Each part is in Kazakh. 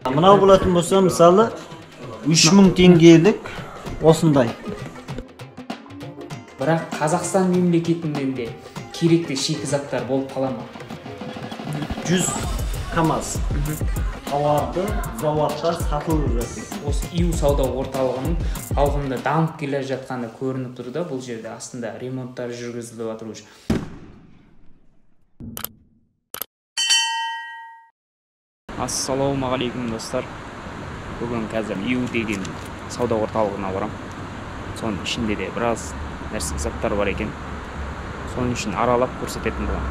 Мынау болатын болса, мысалы, 3000 теңгелік осындай. Бірақ Қазақстан мемлекетінен де керекті шикізаттар болып қала ма? 100 КАМАЗ тауарды зауытта сатылып жатыр. Осы ИУ сауда орталығының ауқымды дамып келе жатқаны көрініп тұр да, бұл жерде астында ремонттар жүргізіліп жатыр уже. Ассалаумағалейкум, достар. Бүгін қазір ИУ деген сауда орталығына барам. Соның ішінде де біраз нәрсе заттар бар екен. Соның үшін аралап көрсететін боламын.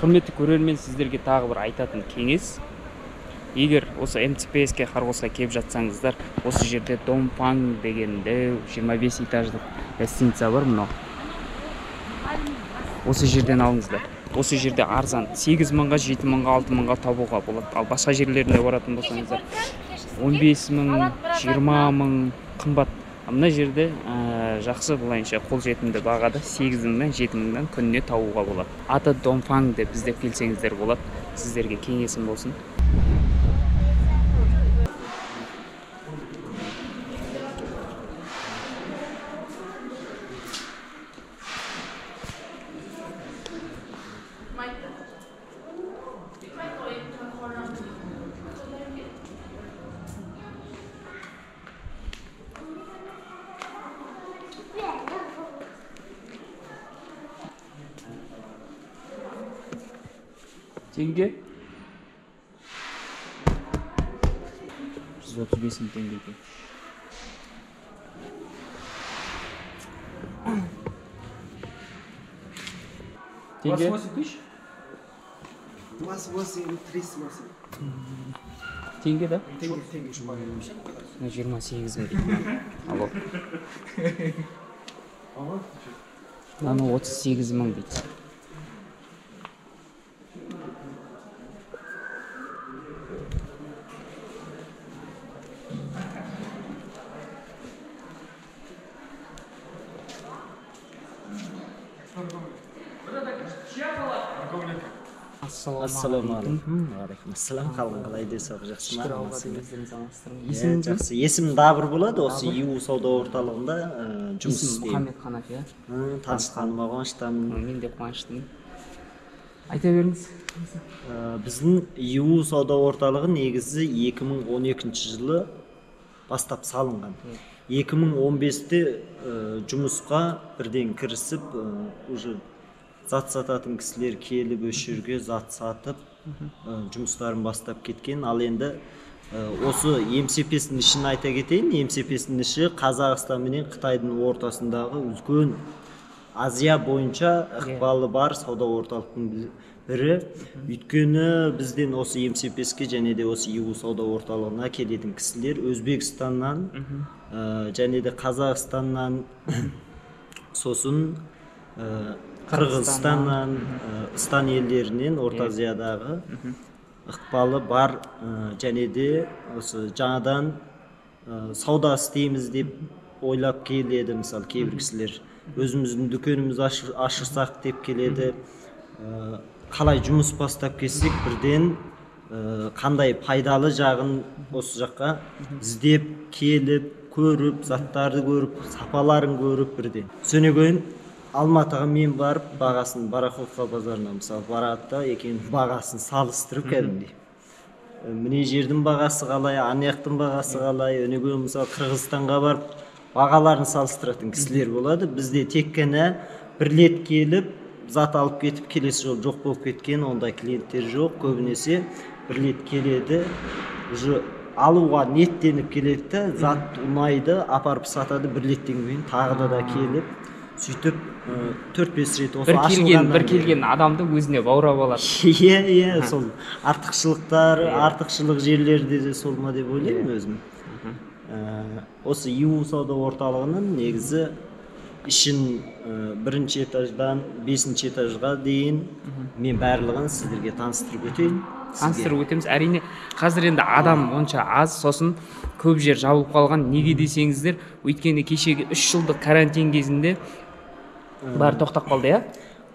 Құрметті көрермен, сіздерге тағы бір айтатын кеңес. Егер осы МЦПС-ке Хоргосқа келіп жатсаңыздар, осы жерде Домфанг деген 25 этаждық гостиница бар мынау. Осы жерден алыңыздар. Осы жерде арзан 8 мыңға, 7 мыңға, 6 мыңға табуға болады. Ал басқа жерлеріне баратын болсаңыздар 15 мың, 20 мың қымбат. Мына жерде жақсы былайынша қолжетімді бағада 8 мыңнан, 7 мыңнан күніне табуға болады. Аты Домфанг деп іздеп келсеңіздер болады. Сіздерге кеңесім болсын. Теңге 135 мың теңге екен. Теңге? 28 тысяч? 28, 38. Теңге, да? Теңге, теңге. 28 мың дейді. Алло. Мынаны 38 мың дейді. Ассалаумағалейкум. Уағалейкум Қалың қалай, денсаулық жақсы ма? Шүкір Аллаға, өздеріңіз амансыздар ма? Есіміңіз кім? Жақсы. Есімім Дабыр болады. Осы ИУ сауда орталығында жұмыс Есімім істеймін. Мұхаммед Қанафи, иә? Танысқаныма қуаныштымын. Мен де қуаныштымын. Айта беріңіз. Біздің ИУ сауда орталығы негізі 2012 жылы бастап салынған. 2015-те жұмысқа бірден кірісіп, уже зат сататын кісілер келіп осы жерге зат сатып, жұмыстарын бастап кеткен. Ал енді осы МЦПС-ның ішін айта кетейін. МЦПС-ның іші Қазақстан менен Қытайдың ортасындағы үлкен Азия бойынша ықпалы бар сауда орталықтың бірі. Өйткені бізден осы МЦПС-ке және де осы ИУ сауда орталығына келетін кісілер Өзбекстаннан, және де Қазақстаннан, сосын Қырғызстаннан, Стан елдерінен, Орта Азиядағы ықпалы бар, және де осы жаңадан сауда істейміз деп ойлап келеді. Мысалы, кейбір кісілер өзіміздің дүкенімізді ашырсақ деп келеді. Қалай жұмыс бастап келсек, бірден қандай пайдалы жағын осы жаққа іздеп келіп, көріп, заттарды көріп, сапаларын көріп бірден. Содан кейін Алматыға мен барып бағасын Бараховка базарына мысалы барады да екен, бағасын салыстырып кәдімгідей. Міне жердің бағасы қалай, ана жақтың бағасы қалай, одан кейін мысалы Қырғызстанға барып бағаларын салыстыратын кісілер болады. Бізде тек қана бір рет келіп зат алып кетіп келесі жолы жоқ болып кеткен ондай клиенттер жоқ. Көбінесе бір рет келеді, уже алуға ниеттеніп келеді де, зат ұнайды, апарып сатады, бір реттен кейін тағы да келіп сөйтіп 4-5 рет осы ашылғаннан бір келген адамды өзіне баурап алады. Иә, иә, сол артықшылықтар, артықшылық жерлерде де сол ма деп ойлаймын өзім. Осы ИУ сауда орталығының негізі ішін бірінші этаждан 5-ші этажға дейін мен барлығын сіздерге таныстырып өтейін. Таныстырып өтеміз. Әрине, қазір енді адам онша аз, сосын көп жер жабылып қалған. Неге десеңіздер, өйткені кешегі 3 жылдық карантин кезінде бәрі тоқтап қалды, иә?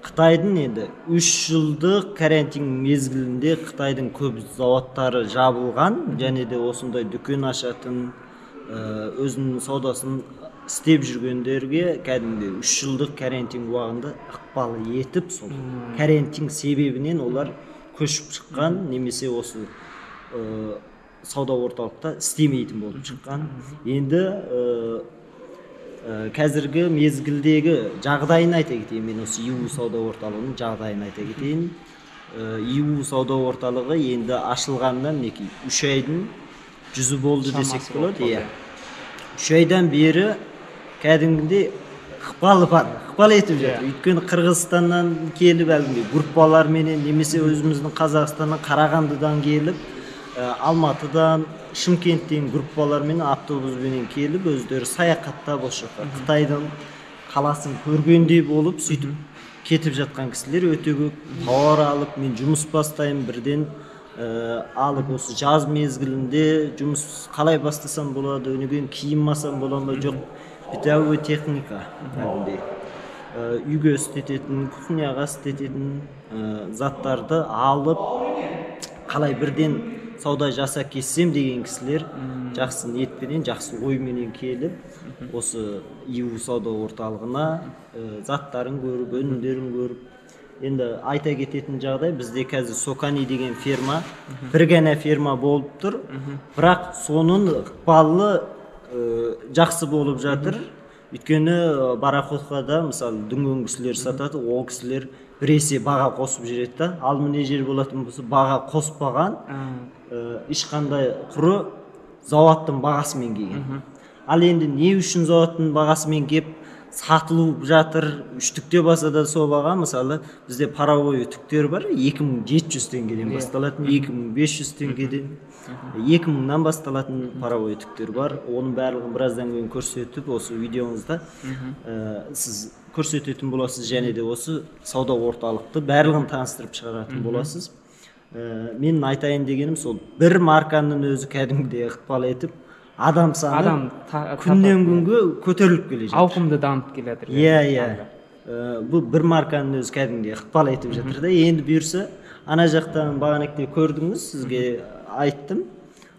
Қытайдың енді 3 жылдық карантин мезгілінде Қытайдың көп зауыттары жабылған, және де осындай дүкен ашатын, өзінің саудасын істеп жүргендерге кәдімгідей 3 жылдық карантин уағында ықпал етіп, сол карантин себебінен олар көшіп шыққан, немесе осы сауда орталықта істемейтін болып шыққан. Енді қазіргі мезгілдегі жағдайын айта кетейін. Мен осы ИУ сауда орталығының жағдайын айта кетейін. ИУ сауда орталығы енді ашылғанына мінекей 3 айдың жүзі болды десек болады. Иә. 3 айдан бері кәдімгідей ықпалы бар, ықпал етіп жатыр. Өйткені Қырғызстаннан келіп әлгіндей группаларменен, немесе өзіміздің Қазақстаннан, Қарағандыдан келіп, Алматыдан, Шымкенттен группалармен, автобуспенен келіп, өздері саяхаттап осы жаққа Қытайдың қаласын көргендей болып, сөйтіп кетіп жатқан кісілер өте көп. Тауар алып, мен жұмыс бастаймын бірден, алып осы жаз мезгілінде жұмыс қалай бастасам болады, одан кейін киім алсам бола ма, жоқ, бытовой техника кәдімгідей, үйге істететін, кухняға істететін заттарды алып, қалай бірден сауда жасап кетсем деген кісілер жақсы ниетпенен, жақсы ойменен келіп, осы ИУ сауда орталығына заттарын көріп, өнімдерін көріп. Енді айта кететін жағдай, бізде қазір Сокани деген фирма, бір ғана фирма болып тұр, бірақ соның ықпалы жақсы болып жатыр. Өйткені барахолкада, мысалы, дүнген кісілер сатады, ол кісілер біресе баға қосып жібереді да, ал міне жер болатын болса баға қоспаған, ешқандай құры зауыттың бағасымен келген. Ал енді не үшін зауыттың бағасымен келіп сатылып жатыр, үштікте баса да сол баға. Мысалы, бізде паровой үтіктер бар, 2700 теңгеден басталатын, 2500 теңгеден, 2000-нан басталатын паровой үтіктер бар. Оның барлығын біраздан кейін көрсетіп, осы видеоңызда сіз көрсететін боласыз, және де осы сауда орталықты барлығын таныстырып шығаратын боласыз. Менің айтайын дегенім сол, бір марканың өзі кәдімгідей ықпал етіп, адам саны күннен күнге көтеріліп келе жатыр. Ауқымды дамып келе жатыр. Иә, иә. Бұл бір марканың өзі кәдімгідей ықпал етіп жатыр да. Енді бұйырса, ана жақтан бағанакте көрдіңіз, сізге айттым.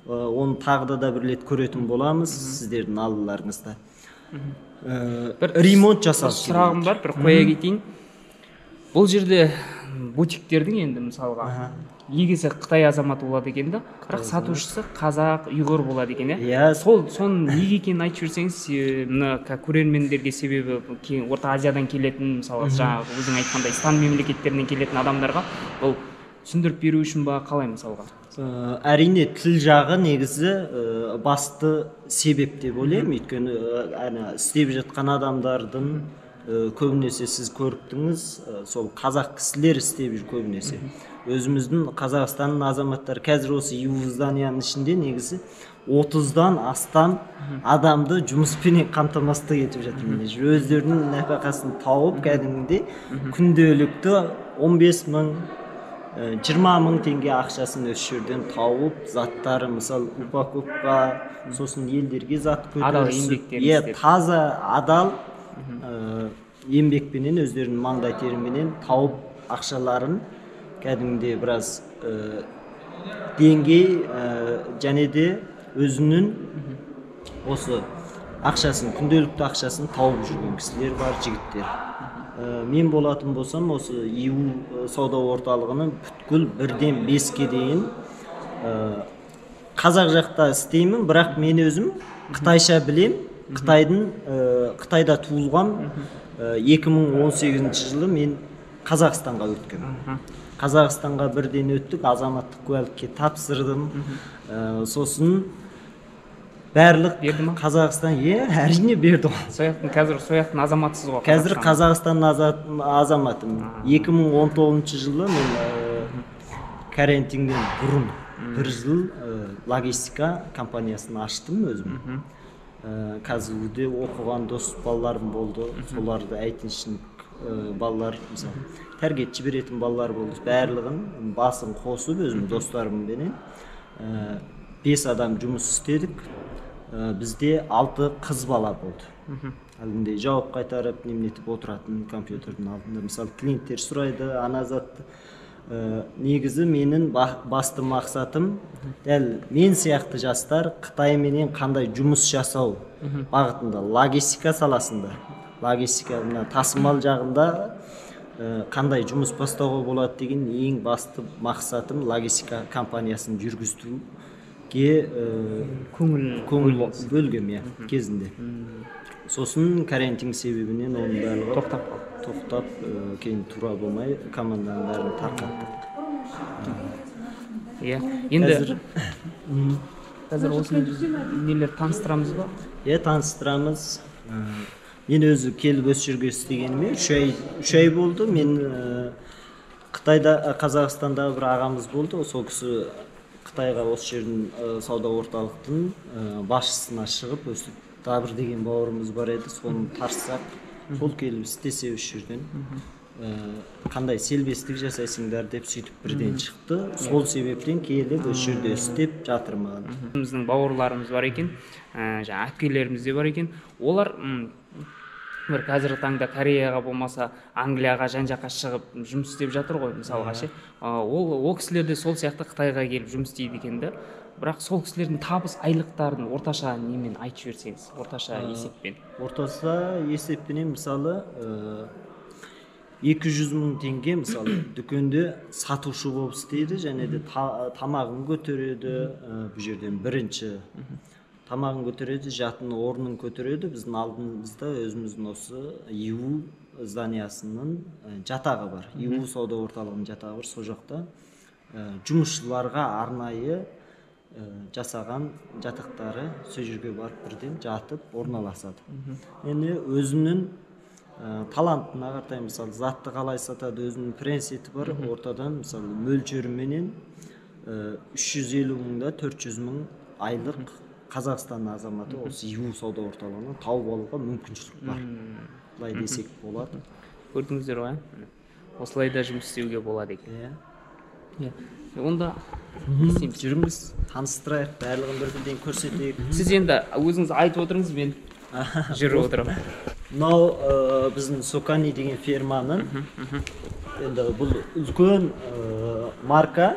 Оны тағы да бір рет көретін боламыз сіздердің алдыларыңызда. Бір ремонт жасалып келе сұрағым бар, бір қоя кетейін. Бұл жерде бутиктердің енді мысалға егесі Қытай азаматы болады екен да, бірақ сатушысы қазақ, ұйғыр болады екен, иә? Соның неге екенін айтып жіберсеңіз, мына көрермендерге, себебі Орта Азиядан келетін, мысалы, жаңағы өзің айтқандай стан мемлекеттерінен келетін адамдарға бұл түсіндіріп беру үшін ба, қалай мысалға? Әрине, тіл жағы негізі басты себеп деп ойлаймын. Өйткені әне істеп жатқан адамдардың көбінесе сіз көріктіңіз, сол қазақ кісілер істеп жүр көбінесе. Өзіміздің Қазақстанның азаматтары қазір осы ИУ зданияның ішінде негізі 30-дан астам адамды жұмыспенен қамтамасыз етіп жатыр. Міне, өздерінің нәпақасын тауып, кәдімгідей күнделікті 15 мың, 20 мың теңге ақшасын осы жерден тауып, заттары, мысалы, упаковка, сосын елдерге зат көтерісіп, таза адал еңбекпенен, өздерінің маңдай теріменен тауып ақшаларын кәдімгідей біраз деңгей және де өзінің осы ақшасын, күнделікті ақшасын тауып жүрген кісілер бар, жігіттер. Мен болатын болсам, осы ИУ сауда орталығының бүткіл 1-ден 5-ке дейін қазақ жақта істеймін, бірақ мен өзім қытайша білем. Қытайда туылғам. 2018 жылы мен Қазақстанға өткем. Қазақстанға бірден өттік, азаматтық куәлікке тапсырдым. Сосын барлық Қазақстан, әрине берді. Қазір сояқтың азаматсыз ғой. Қазір Қазақстанның азаматымын. 2019 жылы мен карантиннен бұрын бір жыл логистика компаниясын аштым өзім. КазГУ-де оқыған дос балаларым болды, соларды айтиншник балалар, мысалы, тәргет жіберетін балалар болды. Барлығын басын қосып өзім достарымменен 5 адам жұмыс істедік. Бізде 6 қыз бала болды. Әлгіндей жауап қайтарып, неменетіп отыратын компьютердің алдында. Мысалы, клиенттер сұрайды, ана затты. Негізі менің басты мақсатым дәл мен сияқты жастар Қытай менен қандай жұмыс жасау бағытында, логистика саласында, логистика мына тасымал жағында қандай жұмыс бастауға болады деген ең басты мақсатым логистика компаниясын жүргізуге көңіл бөлгем, иә, кезінде. Сосын карантин себебінен оның барлығы тоқтап қалды. Тоқтап, кейін тура болмай команданың бәрін тарқаттық. Иә, енді қазір осыны нелер таныстырамыз ба? Иә, таныстырамыз. Мен өзі келіп осы жерге істегеніме 3 ай болды. Мен Қытайда, Қазақстандағы бір ағамыз болды. Сол кісі Қытайға осы жердің сауда орталықтың басшысына шығып, өстіп Дабыр деген бауырымыз бар еді, соны тартсақ, сол келіп істесе осы жерден қандай селбестік жасайсыңдар деп сөйтіп бірден шықты. Сол себептен келіп осы жерде істеп жатырмын. Біздің бауырларымыз бар екен, жаңа әпкелеріміз де бар екен. Олар бір қазіргі таңда Кореяға болмаса Англияға жан-жаққа шығып жұмыс істеп жатыр ғой, мысалға ше. Ол кісілер де сол сияқты Қытайға келіп жұмыс істейді екен де. Бірақ сол кісілердің табыс айлықтарын орташа немен айтып жіберсеңіз, орташа есеппен. Орташа есеппенен мысалы 200 мың теңге мысалы дүкенде сатушы болып істейді, және де тамағын көтереді, бұл жерден бірінші тамағын көтереді, жатын орнын көтереді. Біздің алдымызда өзіміздің осы ИУ зданиясының жатағы бар, ИУ сауда орталығының жатағы бар. Сол жақта жұмысшыларға арнайы жасаған жатақтары, сол жерге барып бірден жатып орналасады. Енді өзінің талантына қарай, мысалы, затты қалай сатады, өзінің принципі бар. Ортадан мысалы мөлшеріменен 350 мыңда 400 мың айлық Қазақстан азаматы осы ИУ сауда орталығынан тауып алуға мүмкіншілік бар. Былай десек болады. Көрдіңіздер ғой, осылай да жұмыс істеуге болады екен. Иә. Онда жүріңіз, таныстырайық, барлығын бір-бірден көрсетейік. Сіз енді өзіңіз айтып отырыңыз, мен жүріп отырамын. Мынау біздің Сокани деген фирманың, енді бұл үлкен марка.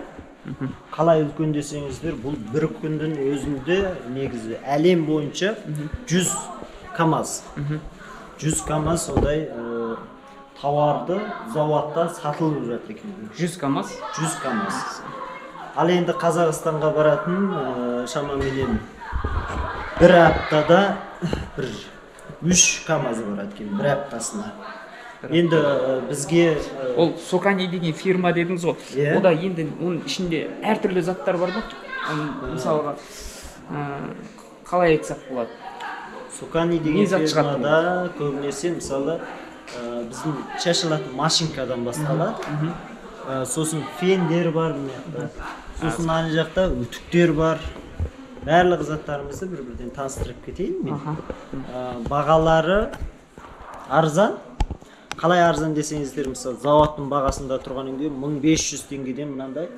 Қалай үлкен десеңіздер, бұл бір күндің өзінде негізі әлем бойынша 100 КАМАЗ. 100 КАМАЗ сондай тауарды зауытта сатылып жатыр екен. 100 КАМАЗ? 100 КАМАЗ. Ал енді Қазақстанға баратын шамаменен бір аптада бір 3 КАМАЗ барады екен, бір аптасына. Енді бізге ол Сокани деген фирма дедіңіз ғой. Ода енді оның ішінде әртүрлі заттар бар ма? Мысалға қалай айтсақ болады? Сокани деген фирмада көбінесе мысалы біздің шашылатын машинкадан басталады. Сосын фендер бар мына жақта. Сосын ана жақта үтіктер бар. Барлық заттарымызды бір-бірден таныстырып кетейін мен. Бағалары арзан. Қалай арзан десеңіздер, мысалы зауыттың бағасында тұрған үйде 1500 теңгеден мынандай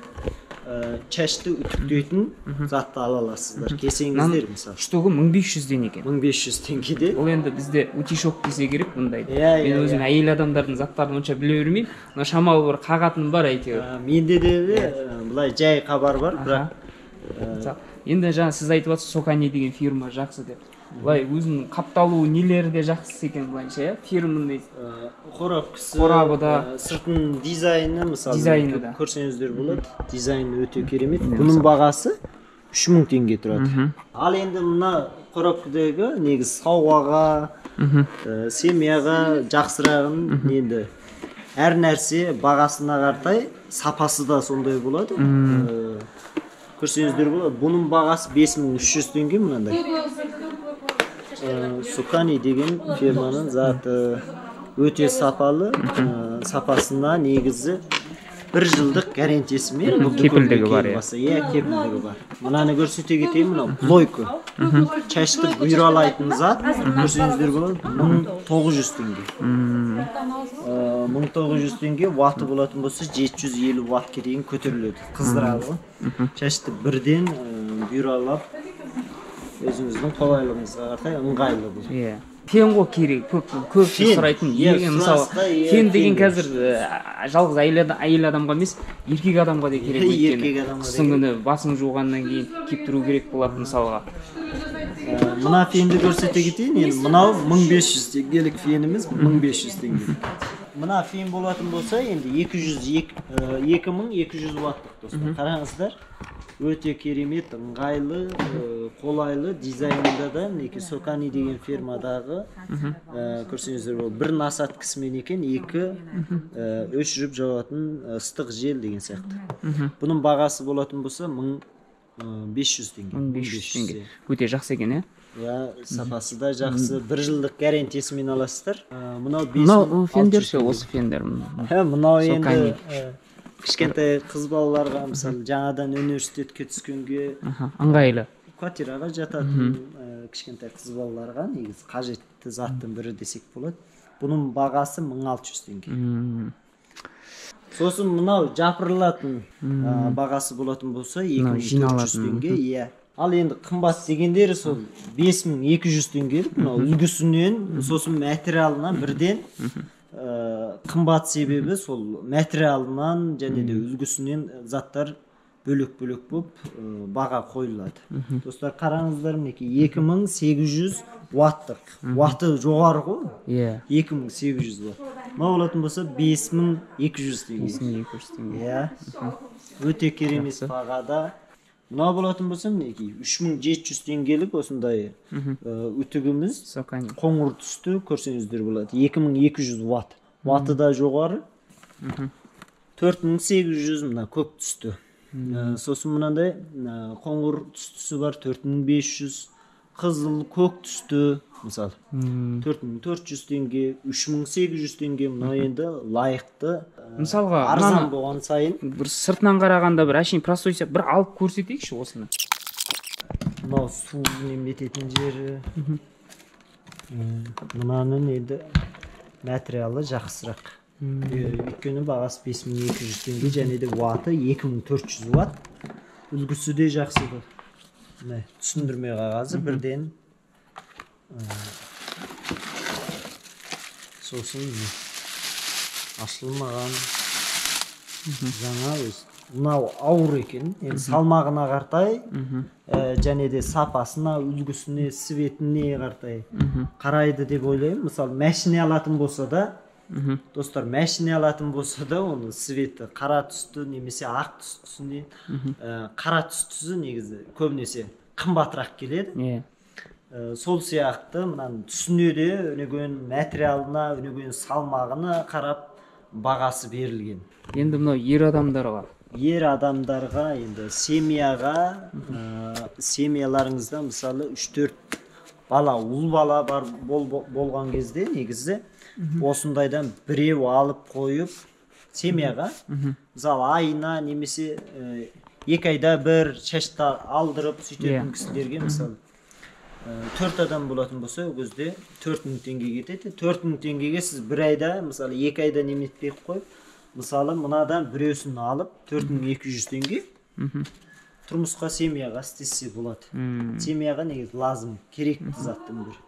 шашты үтіктейтін затты ала аласыздар. Келсеңіздер мысалы. Штугы 1500-ден екен. 1500 теңгеде. Ол енді бізде утишок десе керек бұндай. Мен өзім әйел адамдардың заттарын онша біле бермеймін. Мына шамалы бір қағатыным бар әйтеуір. Менде де былай жай хабар бар, бірақ енді жаңа сіз айтып жатсыз Сокани деген фирма жақсы деп. Былай өзінің қапталуы нелері де жақсы екен былайынша, иә? Фирманың қорапкісі, қорабы да, сыртының дизайны мысалы дизайны да көрсеңіздер болады. Дизайны өте керемет. Бұның бағасы 3000 теңге тұрады. Ал енді мына қорапкідегі негізі сауғаға, семьяға жақсырағын енді әр нәрсе бағасына қарай сапасы да сондай болады. Көрсеңіздер болады. Бұның бағасы 5300 теңге мынандай. Сокани деген фирманың заты өте сапалы, сапасына негізі бір жылдық гарантиясымен кепілдігі бар. Иә, кепілдігі бар. Мынаны көрсете кетейін, мынау плойка. Шашты бұйралайтын зат, көрсеңіздер болады, 1900 теңге. 1900 теңге, ваты болатын болса 750 ваттке дейін көтеріледі. Қыздырады ғой. Шашты бірден бұйралап өзіңіздің қолайлығыңызға қарай ыңғайлы бұл. Иә. Фен ғой керек, көп сұрайтын. Мысалы, фен деген қазір жалғыз әйел адамға емес, еркек адамға да керек. Өйткені қыстың күні басын жуғаннан кейін кептіру керек болады мысалға. Мына фенді көрсете кетейін. Енді мынау 1500 теңгелік феніміз, 1500 теңге. Мына фен болатын болса, енді 2200 ваттық достар. Қараңыздар, өте керемет, ыңғайлы, қолайлы дизайнында да мінекей Сокани деген фирмадағы көрсеңіздер болады. Бір насадкасымен екен, екі өшіріп жауатын ыстық жел деген сияқты. Бұның бағасы болатын болса 1500 теңге. 1500 теңге. Өте жақсы екен, ә? Иә, сапасы да жақсы. Бір жылдық гарантиясымен аласыздар. Мынау мынау фендер ше, осы фендер. Мынау енді кішкентай қыз балаларға, мысалы, жаңадан университетке түскенге ыңғайлы. Квартираға жататын кішкентай қыз балаларға негізі қажетті заттың бірі десек болады. Бұның бағасы 1600 теңге. Сосын мынау жапырылатын бағасы болатын болса 2400 теңге. Иә. Ал енді қымбат дегендері сол 5200 теңгелік мынау үлгісінен, сосын материалынан бірден қымбат, себебі сол материалынан және де үлгісінен заттар бөлек-бөлек болып баға қойылады. Достар, қараңыздар, мінекей 2800 ваттық. Ваты жоғары ғой. Иә. 2800 ватт. Мынау болатын болса 5200 теңге. 5200 теңге. Иә. Өте керемет бағада. Мынау болатын болса мінекей 3700 теңгелік осындай үтігіміз, қоңыр түсті көрсеңіздер болады. 2200 ватт. Ваты да жоғары. 4800 мына көк түсті. Сосын мынандай қоңыр түстісі бар 4500, қызыл көк түсті мысалы 4400 теңге, 3800 теңге. Мынау енді лайықты, мысалға арзан болған сайын. Бір сыртынан қарағанда бір әшейін простой сияқты, бір алып көрсетейікші осыны. Мынау су немететін жері. Мынаның енді материалы жақсырақ. Өйткені бағасы 5200 теңге және де ваты 2400 ватт. Үлгісі де жақсы. Міне, түсіндірме қағазы бірден. Сосын ашылмаған жаңа өз. Мынау ауыр екен. Енді салмағына қартай, және де сапасына, үлгісіне, светіне қартай қарайды деп ойлаймын. Мысалы, мәшине алатын болса да, достар, мәшине алатын болса да, оның светі қара түсті немесе ақ түстісіне, қара түстісі негізі көбінесе қымбатырақ келеді. Сол сияқты мынаның түсіне де, өнеген материалына, өнеген салмағына қарап бағасы берілген. Енді мынау ер адамдарға. Ер адамдарға енді семьяға, семьяларыңызда мысалы 3-4 бала, ұл бала бар болған кезде негізі осындайдан біреу алып қойып семьяға, мысалы айына немесе 2 айда бір шашты алдырып сөйтетін кісілерге мысалы 4 адам болатын болса, ол кезде 4000 теңге кетеді. 4000 теңгеге сіз бір айда, мысалы 2 айда неметпей қойып, мысалы мынадан біреусін алып 4200 теңге тұрмысқа, семьяға істесе болады. Семьяға негізі лазым, керекті заттың бірі.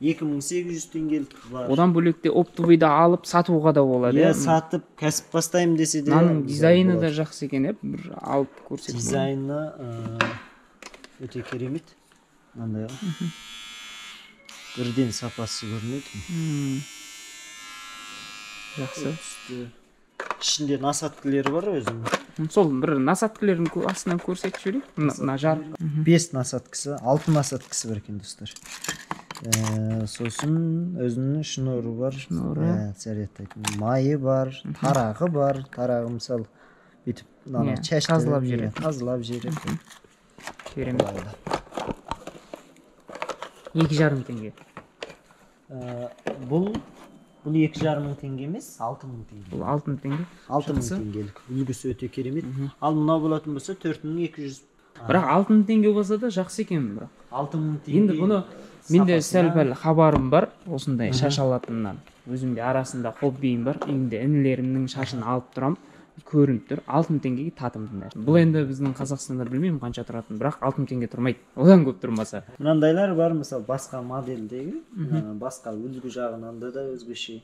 2800 теңгелік бар. Одан бөлек те оптовыйда алып сатуға да болады. Иә, сатып кәсіп бастаймын десе де. Мынаның дизайны да жақсы екен, бір алып көрсек. Дизайны өте керемет. Мынандай ғой. Бірден сапасы көрінеді. Жақсы. Ішінде насадкілері бар өзінің. Сол бір насадкілерін астынан көрсетіп жіберейік. Мына жар. 5 насадкасы, 6 насадкасы бар екен достар. Сосын өзінің шнуры бар. Шнуры. Зарядтайтын майы бар, тарағы бар. Тарағы мысалы бүйтіп мынаны шашты тазалап жібереді. Тазалап жібереді. Керемет. 2,5 теңге. Бұл 2,5 теңге емес, 6000 теңге. Бұл 6000 теңге. 6000 теңгелік. Үлгісі өте керемет. Ал мынау болатын болса 4200. Бірақ 6000 теңге болса да жақсы екен бірақ. 6000 теңге. Енді бұны менде сәл-пәл хабарым бар осындай шаш алатыннан. Өзімде арасында хоббиім бар. Үйімде інілерімнің шашын алып тұрам. Көрініп тұр, 6000 теңгеге татымды нәрсе. Бұл енді біздің Қазақстанда білмеймін қанша тұратынын, бірақ 6000 теңге тұрмайды, одан көп тұрмаса. Мынандайлар бар, мысалы, басқа модельдегі, басқа үлгі жағынан да өзгеше.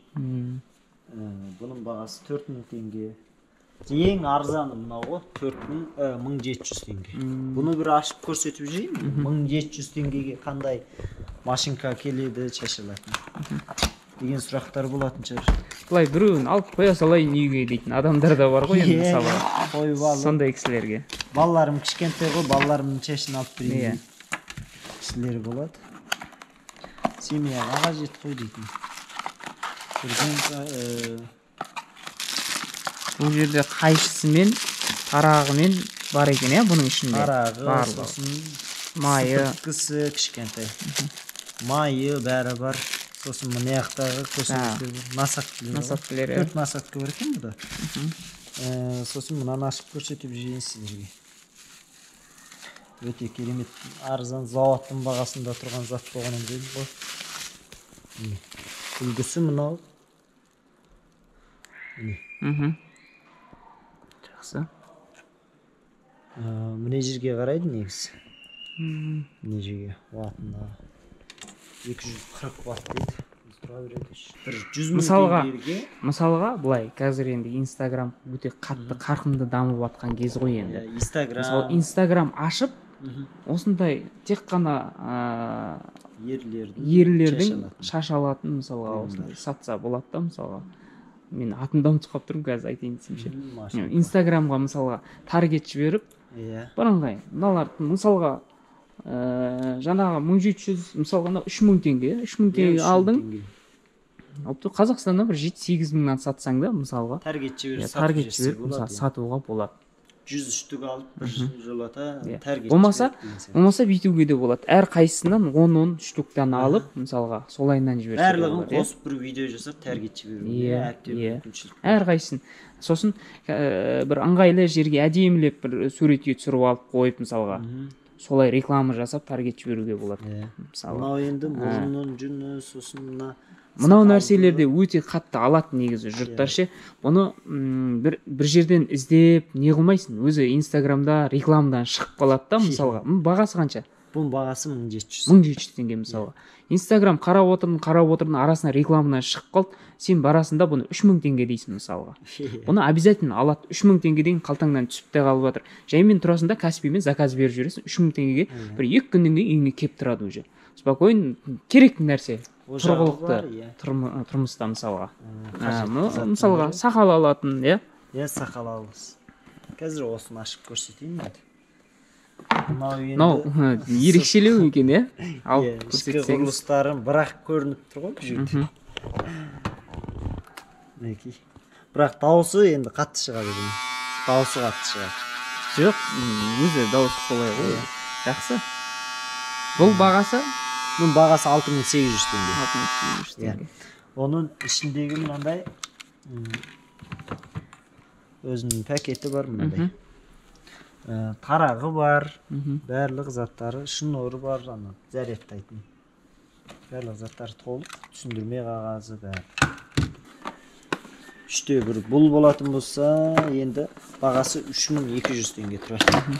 Бұның бағасы 4000 теңге. Ең арзаны мынау ғой, 4700 теңге. Бұны бір ашып көрсетіп жіберейін. 1700 теңгеге қандай машинка келеді шашылатын деген сұрақтар болатын шығар. Былай біреуін алып қоя салайын үйге дейтін адамдар да бар ғой енді, мысалы. Қойып алып. Сондай кісілерге. Балаларым кішкентай ғой, балаларымның шашын алып берейін дейтін кісілер болады. Семьяға қажет қой дейтін. Бұл жерде қайшысымен, тарағымен бар екен, иә, бұның ішінде. Тарағы, барлығы. Сосын майы, сыпыртқысы кішкентай. Майы бәрі бар. Сосын мына жақтағы көрсеткіштер, насадкілер. Насадкілер, 4 насадка бар екен бұда. Сосын мынаны ашып көрсетіп жіберейін сіздерге. Өте керемет, арзан, зауыттың бағасында тұрған зат болғанын деймін ғой. Үлгісі мынау. Жақсы. Мына жерге қарайды негізі. Мына жерге ваттына 240 ватт дейді. Тұра береді. Бір 100 мың теңгеге. Мысалға, былай, қазір енді Инстаграм өте қатты қарқынды дамып жатқан кез ғой енді. Инстаграм. Мысалы, Инстаграм ашып, осындай тек қана ерлердің шаш алатын, мысалға, осындай сатса болады да, мысалға. Мен атын да ұмытып қалып тұрмын қазір айтайын десем ше. Инстаграмға мысалға таргет жіберіп, бірыңғай мыналар мысалға жаңағы 1700, мысалға мынау 3000 теңге, 3000 теңге алдың. Алып тұр, Қазақстанда бір 7-8 мыңнан сатсаң да, мысалға таргет жіберіп, таргет жіберіп, мысалы, сатуға болады. 100 штук алып бір жолата таргет. Болмаса бүйтуге де болады. Әр қайсысынан 10-10 штуктан алып, мысалға, солайынан жіберсе болады. Барлығын қосып бір видео жасап таргет жіберуге әбден мүмкіншілік. Әр қайсысын. Сосын бір ыңғайлы жерге әдемілеп бір суретке түсіріп алып қойып, мысалға, солай реклама жасап таргет жіберуге болады. Мысалы, мынау енді мұрынның жүні, сосын мына мынау нәрселерде өте қатты алады негізі жұрттар ше. Бұны бір жерден іздеп не қылмайсың, өзі Инстаграмда рекламадан шығып қалады да, мысалға. Бағасы қанша? Бұның бағасы 1700. 1700 теңге мысалға. Инстаграм қарап отырдың, арасына рекламадан шығып қалды. Сен барасың да бұны 3000 теңге дейсің мысалға. Бұны обязательно алады. 3000 теңге деген қалтаңнан түсіп те қалып жатыр. Жаймен тұрасың да Каспиймен заказ беріп жібересің. 3000 теңгеге бір 2 күннен кейін үйіңе келіп тұрады уже. Спокойно, керекті нәрсе. Тұрғылықты тұрмыста мысалға. Мысалға сақал алатын, иә? Иә, сақал алғыз. Қазір осыны ашып көрсетейін енді. Мынау ерекшелеу екен, иә? Алып көрсетсеңіз. Құрылыстарын бірақ көрініп тұр ғой бұл жерде. Мінекей. Бірақ дауысы енді қатты шығады бұның. Дауысы қатты шығады. Жоқ, өзі дауысы солай ғой. Жақсы. Бұл бағасы? Бұның бағасы 6800 теңге. 6800 теңге. Оның ішіндегі мынандай өзінің пакеті бар мынандай. Тарағы бар, барлық заттары, шнуры бар, ана зарядтайтын. Барлық заттары толық, түсіндірме қағазы бәрі. 3-те 1 бұл болатын болса, енді бағасы 3200 теңге тұрады.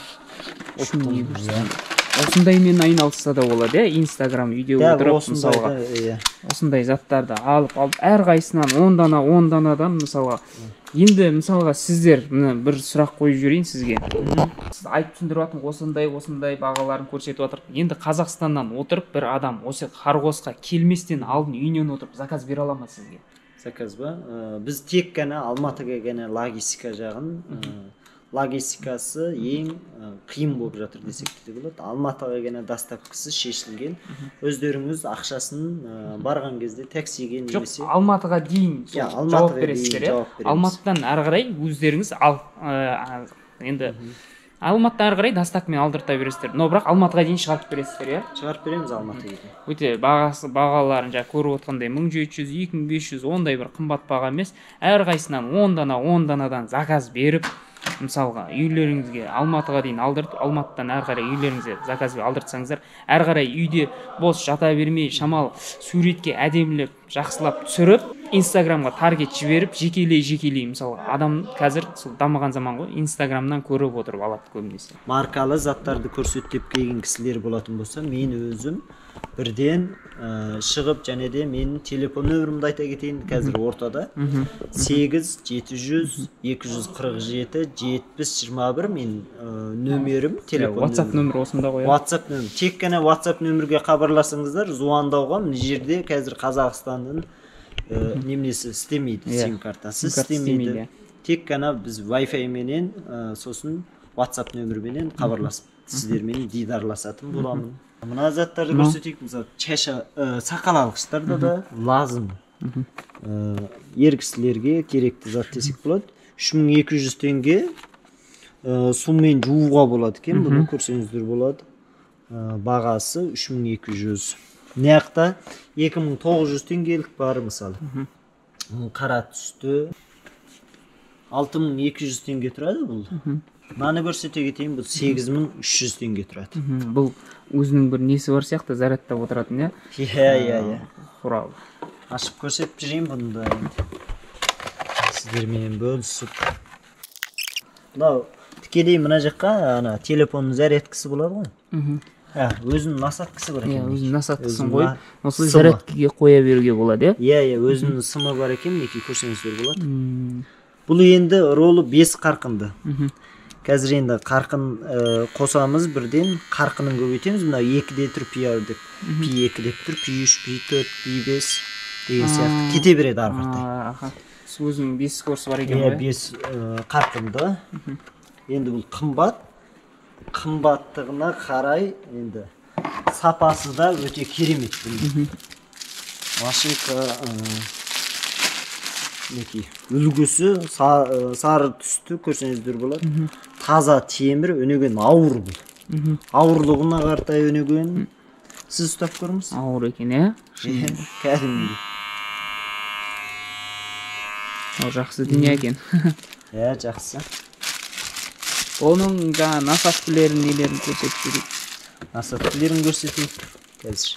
3200 теңге. Осындаймен айналысса да болады, иә, Инстаграм үйде отырып, мысалға, осындай заттарды алып, әр қайсынан 10 дана, 10 данадан, мысалға. Енді, мысалға, сіздер, мына бір сұрақ қойып жіберейін сізге. Сіз айтып түсіндіріп жатырмын, осындай бағаларын көрсетіп жатыр. Енді Қазақстаннан отырып бір адам осы Хоргосқа келместен алдын үйінен отырып заказ бере ала ма сізге? Заказ ба? Біз тек қана Алматыға ғана логистика жағын, логистикасы ең қиын болып жатыр десек те болады. Алматыға ғана доставкасы шешілген. Өздеріңіз ақшасын барған кезде таксиге немесе жоқ, Алматыға дейін жауап бересіздер, иә? Алматыдан әрі қарай өздеріңіз ал енді Алматыдан әрі қарай доставкамен алдырта бересіздер. Но бірақ Алматыға дейін шығарып бересіздер, иә? Шығарып береміз Алматыға дейін. Өте бағаларын жаңа көріп отқандай 1700, 2500 ондай бір қымбат баға емес. Әрқайсынан 10 дана, 10 данадан заказ беріп, Мысалға, үйлеріңізге Алматыға дейін алдыртып, Алматыдан әрі қарай үйлеріңізге заказ беріп алдыртсаңыздар, әрі қарай үйде бос жата бермей, шамал суретке әдемілеп, жақсылап түсіріп, Инстаграмға таргет жіберіп, жекелей-жекелей, мысалға, адам қазір сол дамыған заман ғой, Инстаграмнан көріп отырып алады көбінесе. Маркалы заттарды көрсет деп келген кісілер болатын болса, мен өзім бірден шығып, және де менің телефон нөмірімді айта кетейін қазір ортада. 8 700 247 70 21 мен нөмірім, телефон. WhatsApp нөмірі осында ғой. WhatsApp нөмір. Тек қана WhatsApp нөмірге хабарласыңыздар, звондауға мына жерде қазір Қазақстанның неменесі істемейді, сим картасы істемейді. Тек қана біз Wi-Fi менен, сосын WhatsApp нөмірменен хабарласып, сіздермен дидарласатын боламын. Мына заттарды көрсетейік, мысалы, чаша, сақал алғыштарда да лазым. Ер кісілерге керекті зат десек болады. 3200 теңге, сумен жууға болады екен, бұны көрсеңіздер болады. Бағасы 3200. Мына жақта 2900 теңгелік бар, мысалы. Қара түсті 6200 теңге тұрады бұл. Мынаны көрсете кетейін, бұл 8300 теңге тұрады. Бұл өзінің бір несі бар сияқты, зарядтап отыратын, иә? Иә, иә, иә. Құрал. Ашып көрсетіп жүрейін бұны да енді. Сіздермен бөлісіп. Мынау тікелей мына жаққа ана телефонның зарядкасы болады ғой. Өзінің насадкасы бар екен. Иә, өзінің насадкасын қойып, осы зарядкаға қоя беруге болады, иә? Иә, иә, өзінің сымы бар екен, мінекей көрсеңіздер болады. Бұл енді ролы 5 қарқынды. Қазір енді қарқын қосамыз, бірден қарқынын көбейтеміз. Мынау 2-де тұр, пи деп, пи 2 деп тұр, пи 3, пи 4, пи 5 деген сияқты кете береді ары қаратай. Өзінің 5 скорсы бар екен ғой. Иә, 5 қарқынды. Енді бұл қымбат. Қымбаттығына қарай енді сапасы да өте керемет. Машинка мінекей үлгісі сары түсті көрсеңіздер болады. Таза темір, өнеген ауыр бұл. Ауырлығына қаратай өнеген. Сіз ұстап көріңіз. Ауыр екен, иә? Кәдімгідей. Ол жақсы дүние екен. Иә, жақсы. Оның жаңа насадкілерін, нелерін көрсетіп жіберейік. Насадкілерін көрсетейік. Қазір.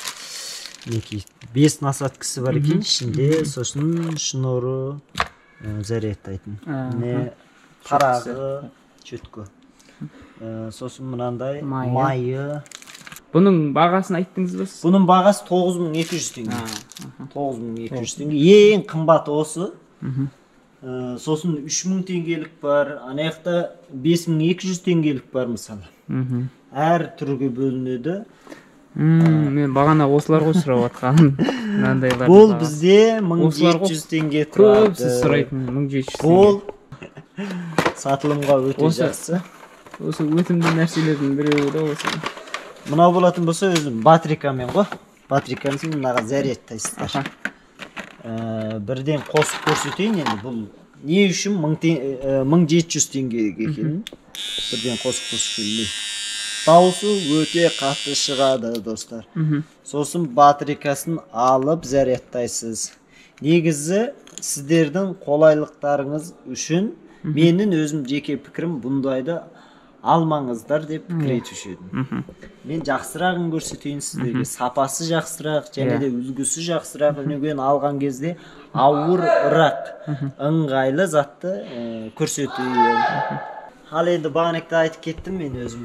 Мінекей 5 насадкасы бар екен ішінде, сосын шнуры зарядтайтын. Міне тарағы, четко. Сосын мынандай майы. Бұның бағасын айттыңыз ба сіз? Бұның бағасы 9200 теңге. 9200 теңге. Ең қымбаты осы. Сосын 3000 теңгелік бар, ана жақта 5200 теңгелік бар мысалы. Әр түрге бөлінеді. Мен бағана осылар ғой сұрап жатқаным. Мынандайлар. Бұл бізде 1700 теңге тұрады. Көп сіз сұрайтын 1700 теңге. Бұл сатылымға өте жақсы. Осы өтімді нәрселердің біреуі да осы. Мынау болатын болса өзім батарейкамен ғой. Батарейкасын мынаға зарядтайсыздар. Бірден қосып көрсетейін енді бұл не үшін 1700 теңге екенін бірден қосып көрсетейін. Дауысы өте қатты шығады, достар. Сосын батарейкасын алып зарядтайсыз. Негізі сіздердің қолайлықтарыңыз үшін менің өзім жеке пікірім, бұндайды алмаңыздар деп пікір етуші едім. Мен жақсырағын көрсетейін сіздерге. Сапасы жақсырақ, және де үлгісі жақсырақ. Өнеген алған кезде ауырырақ, ыңғайлы затты көрсетейін. Ал енді бағанақта айтып кеттім, мен өзім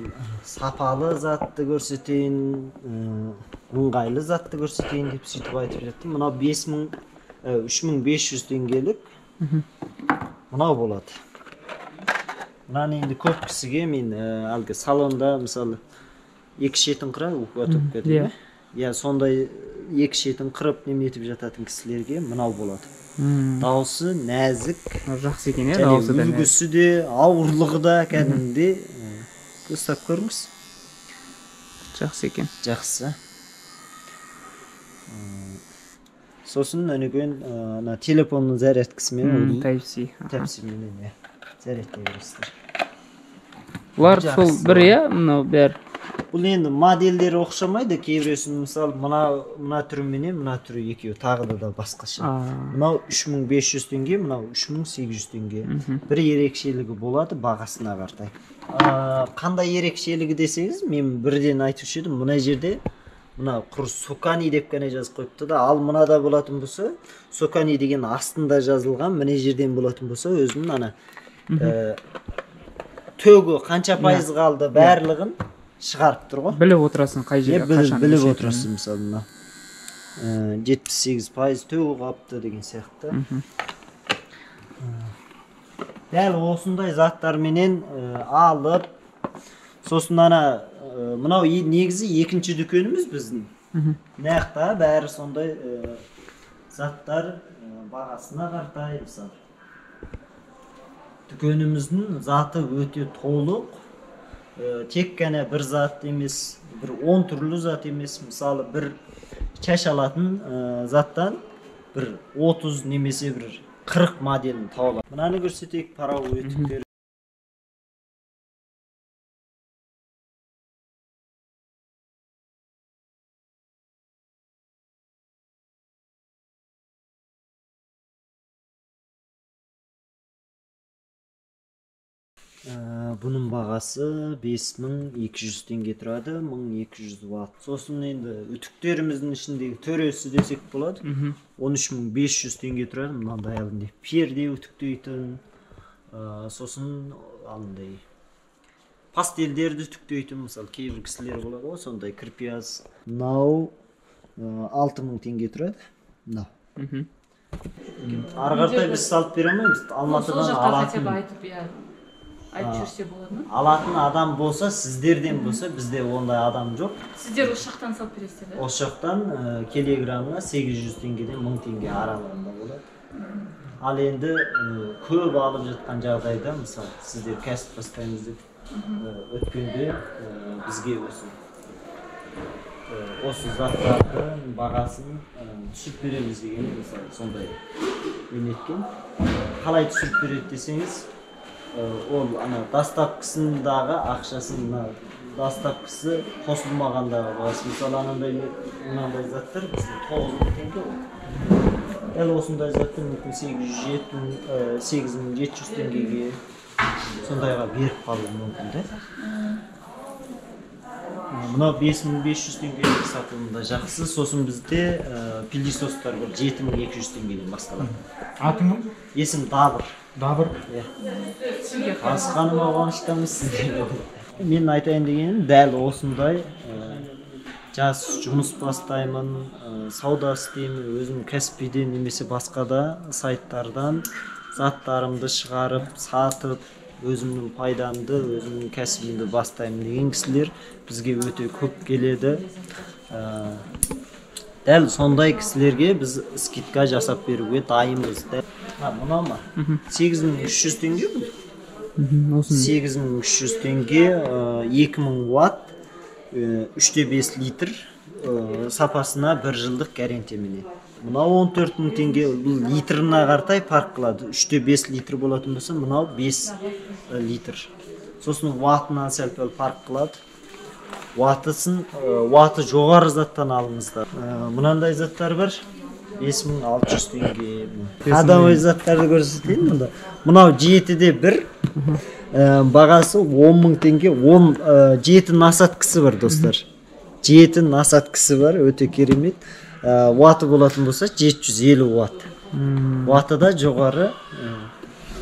сапалы затты көрсетейін, ыңғайлы затты көрсетейін деп сөйтіп айтып жаттым. Мынау 3500 теңгелік мынау болады. Мынаны енді көп кісіге мен әлгі салонда мысалы екі шетін қырады, укатовка дейді. Иә, сондай екі шетін қырып неметіп жататын кісілерге мынау болады. Дауысы нәзік, жақсы екен, иә, дауысы да нәзік. Үлгісі де, ауырлығы да кәдімгідей. Ұстап көріңіз. Жақсы екен. Жақсы. Сосын өнеген ана телефонның зарядкасымен, Type-C. Type-C менен, иә, зарядтай бересіздер. Бұлар сол бір, иә, мынау бәрі. Бұл енді модельдері ұқсамайды, кейбіреусінің мысалы мына түрі менен мына түрі екеуі тағы да басқаша. Мынау 3500 теңге, мынау 3800 теңге. Бір ерекшелігі болады бағасына қаратай. Қандай ерекшелігі десеңіз, мен бірден айтушы едім, мына жерде мына құр Сокани деп қана жазып қойыпты да, ал мынада болатын болса, Сокани деген астында жазылған, мына жерден болатын болса, өзінің ана төгі қанша пайыз қалды, барлығын шығарып тұр ғой. Біліп отырасың қай жерде, қашан. Біліп отырасың, мысалы мына 78% төгі қалыпты деген сияқты. Дәл осындай заттарменен алып, сосын ана мынау негізі екінші дүкеніміз біздің. Мына жақта бәрі сондай заттар бағасына қаратай, мысалы. Дүкеніміздің заты өте толық. Тек қана бір зат емес, бір 10 түрлі зат емес. Мысалы, бір шаш алатын заттан бір 30 немесе бір 40 моделін тауып алады. Мынаны көрсетейік, паровой үтіктер. Бұның бағасы 5200 теңге тұрады, 1200 ватт. Сосын енді үтіктеріміздің ішіндегі төресі десек болады, 13500 теңге тұрады. Мынандай алындай перде үтіктейтін, сосын алындай пастельдерді үтіктейтін, мысалы кейбір кісілер болады ғой, сондай кірпияз. Мынау 6000 теңге тұрады. Мынау. Ары қаратай біз салып бере алмаймыз. Алматыдан алатын. Айтып жүрсе болады ма? Алатын адам болса, сіздерден болса, бізде ондай адам жоқ. Сіздер осы жақтан салып бересіздер, да? Осы жақтан килограммына 800 теңгеден 1000 теңге аралығында болады. Ал енді көп алып жатқан жағдайда, мысалы, сіздер кәсіп бастаймыз деп өткенде бізге осы заттардың бағасын түсіріп береміз деген, мысалы, сондай мен еткен. Қалай түсіріп береді десеңіз, ол ана доставкасындағы ақшасын, мына доставкасы қосылмағандағы бағасы, мысалы анандай мынандай заттар бізде 9000 теңге ғой. Дәл осындай заттар мүмкін 8700 теңгеге сондайға беріп қалуы мүмкін да. Мынау 5500 теңгеге сатылымда жақсы. Сосын бізде пылесостар бар, 7200 теңгеден басталады. Атың кім? Есім Дабыр. Дабыр. Иә. Танысқаныма қуаныштымыз сіздерге. Мен айтайын дегенім, дәл осындай жас жұмыс бастаймын, сауда істеймін, өзім Каспийден немесе басқа да сайттардан заттарымды шығарып, сатып, өзімнің пайдамды, өзімнің кәсібімді бастаймын деген кісілер бізге өте көп келеді. Дәл сондай кісілерге біз скидка жасап беруге дайынбыз. Мынау ма? 8300 теңге бұл. 8300 теңге, 2000 ватт, 3,5 литр, сапасына 1 жылдық гарантияменен. Мынау 14000 теңге, бұл литрына қаратай парк қылады. 3,5 литр болатын болса, мынау 5 литр. Сосын ваттынан сәл-пәл парк қылады. Ваты жоғары заттан алыңыздар. Мынандай заттар бар. 5600 теңге. Адамай заттарды көрсетейін мұнда. Мынау 7,1, бағасы 10000 теңге. 7 насадкасы бар, достар. 7 насадкасы бар, өте керемет. Ваты болатын болса 750 ватт. Ваты да жоғары.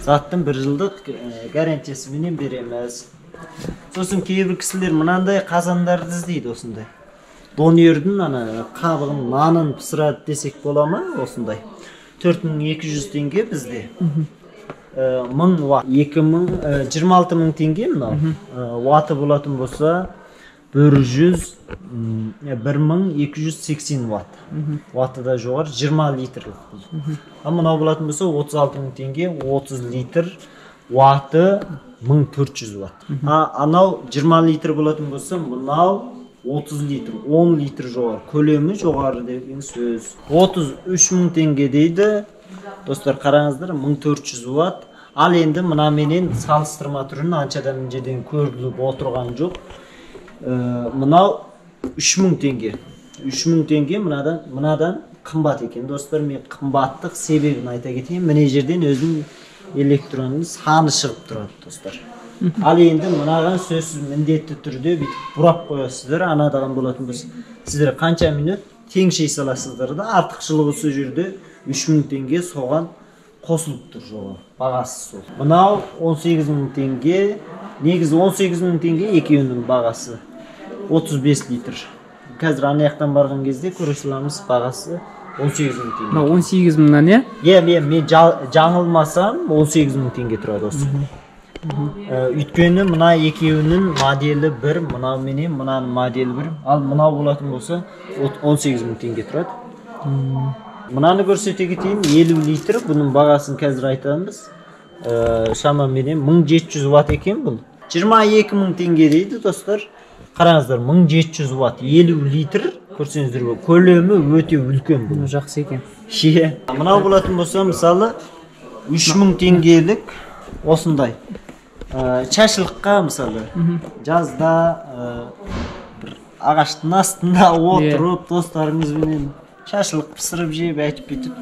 Заттың 1 жылдық гарантиясыменен береміз. Сосын кейбір кісілер мынандай қазандарды іздейді осындай. Донердің ана қабығын, нанын пісіреді десек бола ма осындай. 4200 теңге бізде. 1000 ватт, 20000, 26000 теңге мынау. Ваты болатын болса 1280 ватт. Ваты да жоғары, 20 литрлік бұл. Ал мынау болатын болса 36000 теңге, 30 литр, ваты 1400 ватт. Анау 20 литр болатын болса, мынау 30 литр, 10 литр жоғары, көлемі жоғары деген сөз. 33000 теңге дейді. Достар, қараңыздар, 1400 ватт. Ал енді мына менен салыстырма түрін аншадан жерден көріліп отырған жоқ. Мынау 3000 теңге. 3000 теңге мынадан қымбат екен достар. Мен қымбаттық себебін айта кетейін. Міне жерден өзінің электронның саны шығып тұрады достар. Ал енді мынаған сөзсіз міндетті түрде бүйтіп бұрап қоясыздар. Анадаған болатын болса, сіздер қанша минут теңшей саласыздар да, артықшылығы сол жерде 3000 теңге соған қосылып тұр жоға. Бағасы сол. Мынау 18000 теңге. Негізі 18000 теңге екеуінің бағасы. 35 литр. Қазір ана жақтан барған кезде көре саламыз, бағасы 18000 теңге. Мынау 18000-нан, иә? Иә, мен жаңылмасам 18000 теңге тұрады осы. Өйткені мына екеуінің моделі бір, мынау менен мынаның моделі бір. Ал мынау болатын болса 18000 теңге тұрады. Мынаны көрсете кетейін, 50 литр, бұның бағасын қазір айтамыз. Шамаменен 1700 ватт екен бұл. 22000 теңге дейді достар. Қараңыздар, 1700 ватт, 50 литр, көрсеңіздер, көлемі өте үлкен бұл. Жақсы екен. Мынау болатын болса, мысалы, 3000 теңгелік осындай. Шашылыққа, мысалы, жазда бір ағаштың астында отырып, достарыңызбенен шашылық пісіріп жеп, әйтіп бүйтіп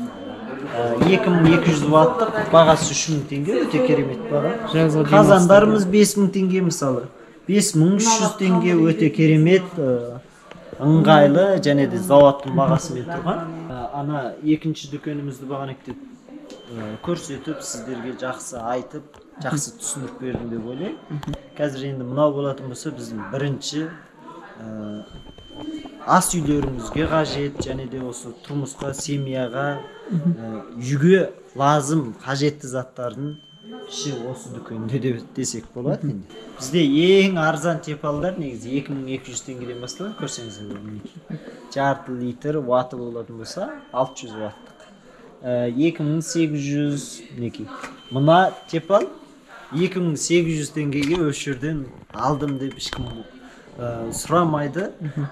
2200 ваттық, бағасы 3000 теңге, өте керемет баға. Қазандарымыз 5000 теңге, мысалы. 5300 теңге, өте керемет, ыңғайлы және де зауыттың бағасымен тұрған. Ана екінші дүкенімізді бағана көрсетіп, сіздерге жақсы айтып, жақсы түсіндіріп бердім деп ойлаймын. Қазір енді мынау болатын болса, біздің бірінші ас үйлерімізге қажет және де осы тұрмысқа, семьяға, үйге лазым қажетті заттардың іші осы дүкенде деп десек болады енді. Бізде ең арзан тепалдар негізі 2200 теңгеден басталады, көрсеңіздер мінекей. Жарты литр ваты болатын болса 600 ваттық. 2800 мінекей. Мына тепал 2800 теңгеге осы жерден алдым деп ешкім сұрамайды.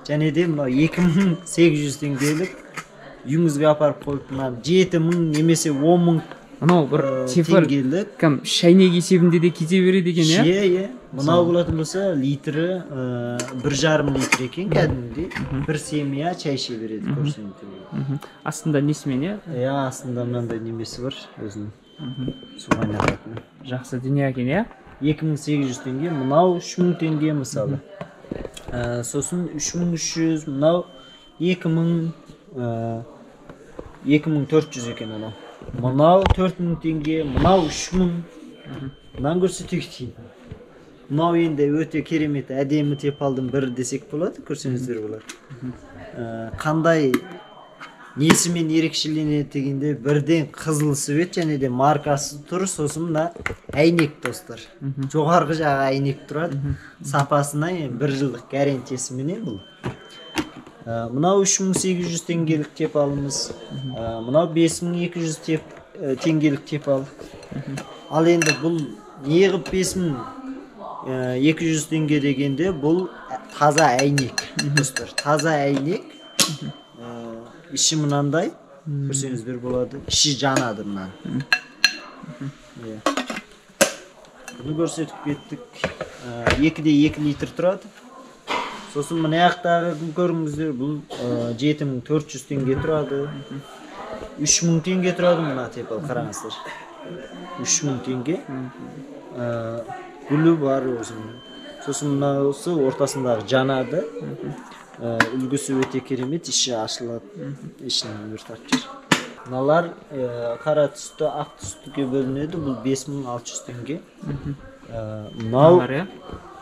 Және де мына 2800 теңгелік үйіңізге апарып қойып, мына 7000 немесе 10000 Мынау бір тефаль кім шәйнек есебінде де кете береді екен, иә? Иә, иә. Мынау болатын болса литрі 1,5 литр екен кәдімгідей. Бір семья чай іше береді, көрсеңіздер. Астында несімен, иә? Иә, астында мынандай немесі бар, өзінің су қайнататын. Жақсы дүние екен, иә? 2800 теңге, мынау 3000 теңге мысалы. Сосын 3300, мынау 2000, 2400 екен анау. Мынау 4000 теңге, мынау 3000. Мынаны көрсете кетейін. Мынау енді өте керемет, әдемі тепалдың бірі десек болады, көрсеңіздер болады. Қандай несімен ерекшеленеді дегенде, бірден қызыл свет және де маркасы тұр, сосын мына әйнек достар. Жоғарғы жағы әйнек тұрады. Сапасына енді 1 жылдық гарантиясыменен бұл. Мынау 3800 теңгелік тепалымыз, мынау 5200 теңгелік тепал. Ал енді бұл неғып 5200 теңге дегенде, бұл таза әйнек достар, таза әйнек. Іші мынандай, көрсеңіздер болады, іші жанады мынаның. Бұны көрсетіп кеттік. 2,2 литр тұрады. Сосын мына жақтағы көріңіздер, бұл 7400 теңге тұрады. 3000 теңге тұрады мына тепал, қараңыздар. 3000 теңге. Гүлі бар өзінің. Сосын мынаусы ортасындағы жанады. Үлгісі өте керемет, іші ашылады, ішінен бір тартып жүр. Мыналар қара түсті, ақ түстіге бөлінеді. Бұл 5600 теңге. Мынау,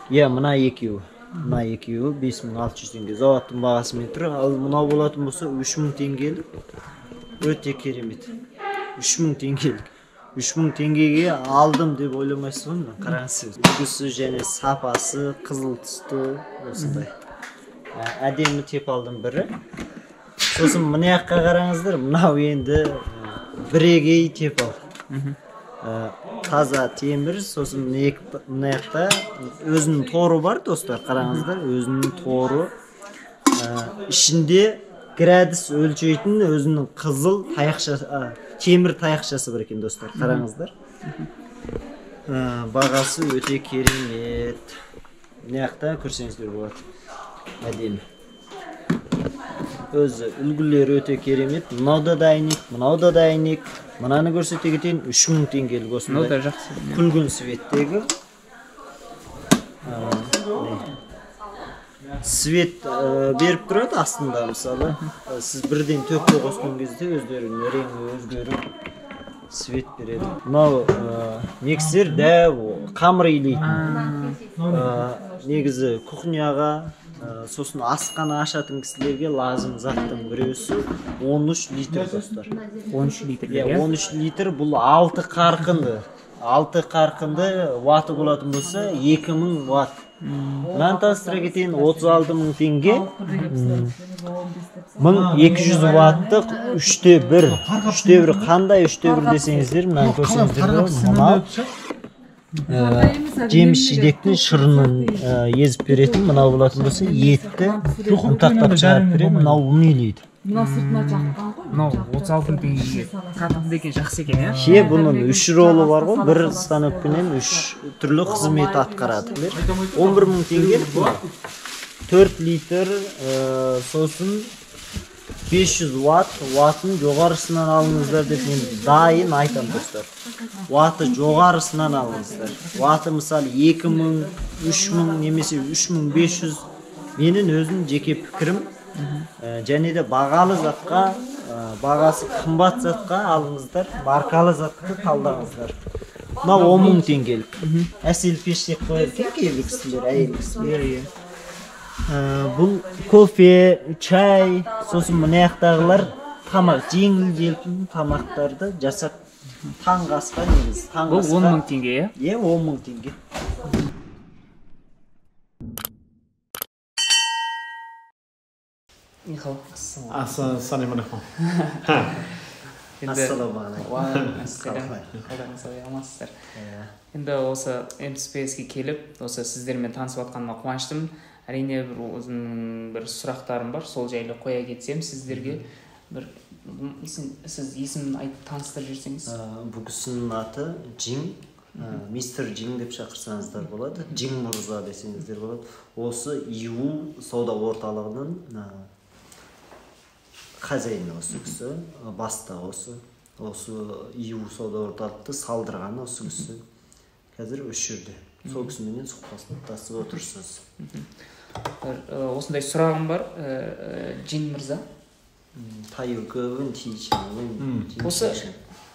иә, мына екеуі. Мына екеуі 5600 теңге. Зауыттың бағасымен тұр. Ал мынау болатын болса 3000 теңгелік. Өте керемет. 3000 теңгелік. 3000 теңгеге алдым деп ойламайсыз ғой, мына қараңыз. Үлгісі және сапасы қызыл түсті осындай. Әдемі тепалдың бірі. Сосын мына жаққа қараңыздар, мынау енді бірегей тепал. Таза темір, сосын мына жақта өзінің торы бар достар, қараңыздар, өзінің торы. Ішінде градус өлшейтін өзінің қызыл таяқша, темір таяқшасы бар екен достар, қараңыздар. Бағасы өте керемет. Мына жақта көрсеңіздер болады. Әдемі. Өзі үлгілері өте керемет. Мынау да әйнек, мынау да әйнек. Мынаны көрсете кетейін, 3000 теңгелік осындай. Мынау да жақсы. Күлгін цветтегі. Свет беріп тұрады астында, мысалы. Сіз бірден төкке қосқан кезде өздерінің реңі өзгеріп свет береді. Мынау миксер дәу қамыр илейтін. Негізі кухняға, сосын асхана ашатын кісілерге лазым заттың біреусі 13 литр достар. 13 литр. Иә, 13 литр бұл 6 қарқынды. 6 қарқынды ваты болатын болса 2000 ватт. Мынаны таныстыра кетейін, 36000 теңге. 1200 ваттық 3-те 1. 3-те 1 қандай 3-те 1 десеңіздер, мынаны көрсеңіздер болады. Мынау жеміс жидектің шырынын езіп беретін, мынау болатын болса етті ұнтақтап шығарып береді, мынау ұн илейді. Мынау сыртына жаққан ғой. Мынау 36 мың теңгеге қатынды екен, жақсы екен, иә? Ше, бұның 3 ролы бар ғой, бір станокпенен 3 түрлі қызмет атқарады. 11 мың теңгелік мынау. 4 литр, сосын 500 ватт, ваттын жоғарысынан алыңыздар деп мен дайын айтам достар. Ватты жоғарысынан алыңыздар. Ватты мысалы 2000, 3000 немесе 3500. Менің өзім жеке пікірім. Және де бағалы затқа, бағасы қымбат затқа алыңыздар, маркалы затты талдаңыздар. Мынау 10 мың теңгелік. Әсел пеш деп қояды екен кейбір кісілер, әйел кісілер. Иә, иә. Бұл кофе, чай, сосын мына жақтағылар тамақ, жеңіл желпі тамақтарды жасап таңғы асқа негізі. Таңғы Бұл 10 асқа. мың теңге, иә? Иә, 10 мың теңге. Нихао, Ассалаумағалейкум. Ассалаумағалейкум. Уағалейкум. Қалдарыңыз қалай, амансыздар? Енді осы МЦПС-ке келіп, осы сіздермен танысып жатқаныма қуаныштымын. Әрине, бір өзімнің бір сұрақтарым бар, сол жайлы қоя кетсем сіздерге. Бір сіз есімін айтып таныстырып жіберсеңіз. Бұл кісінің аты Джин, мистер Джин деп шақырсаңыздар болады, Джин мырза десеңіздер болады. Осы ИУ сауда орталығының хозяины осы кісі, бастығы осы. Осы ИУ сауда орталықты салдырған осы кісі. Қазір осы жерде. Сол кісіменен сұхбаттасып отырсыз. Осындай сұрағым бар, Джин мырза.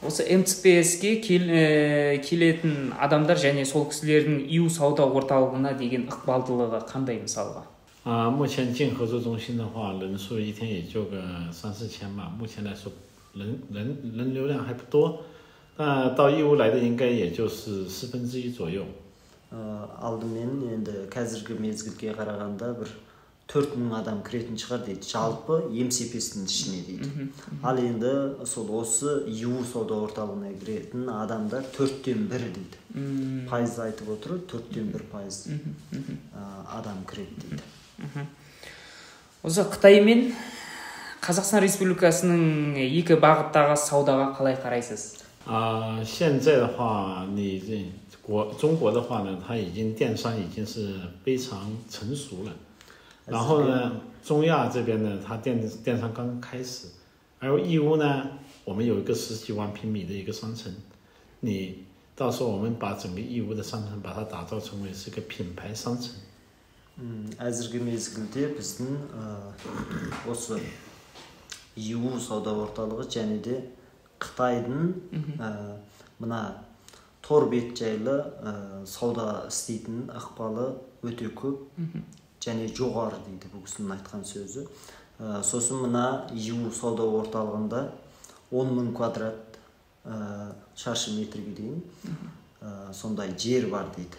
Осы МЦПС-ке келетін адамдар және сол кісілердің ИУ сауда орталығына деген ықпалдылығы қандай мысалға? 目前进合作中心的话，人数一天也就个3-4千吧。目前来说，人流量还不多。那到义乌来的应该也就是1/4左右。 Алдымен енді қазіргі мезгілге қарағанда бір 4000 адам кіретін шығар дейді, жалпы МЦПС-інің ішіне дейді. Ал енді сол осы ИУ сауда орталығына кіретін адамдар 1/4 дейді. Пайыз айтып отыр, 1/4% адам кіреді дейді. Осы Қытай мен Қазақстан Республикасының екі бағыттағы саудаға қалай қарайсыз? 现在的话，你这中国的话呢，它已经电商已经是非常成熟了。然后呢，中亚这边呢，它电商刚开始，而义乌呢，我们有一个10几万平米的一个商城，你到时候我们把整个义乌的商城把它打造成为是个品牌商城。 Әзіргі мезгілде біздің осы ИУ сауда орталығы және де Қытайдың мына тор бет жайлы сауда істейтін ықпалы өте көп және жоғары дейді бұл кісінің айтқан сөзі. Сосын мына ИУ сауда орталығында 10 мың квадрат шаршы метрге дейін сондай жер бар дейді.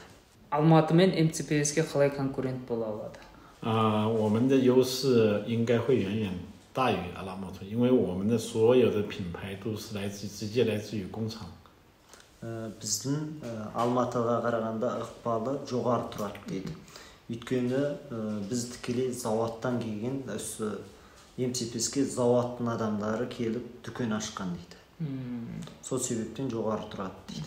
Алматы мен МЦПС-ке қалай конкурент бола алады? 我们的优势应该会远远大于阿拉木图，因为我们的所有的品牌都是直接来自于工厂。 Біздің Алматыға қарағанда ықпалы жоғары тұрады дейді. Өйткені біз тікелей зауыттан келген, осы МЦПС-ке зауыттың адамдары келіп дүкен ашқан дейді. Сол себептен жоғары тұрады дейді.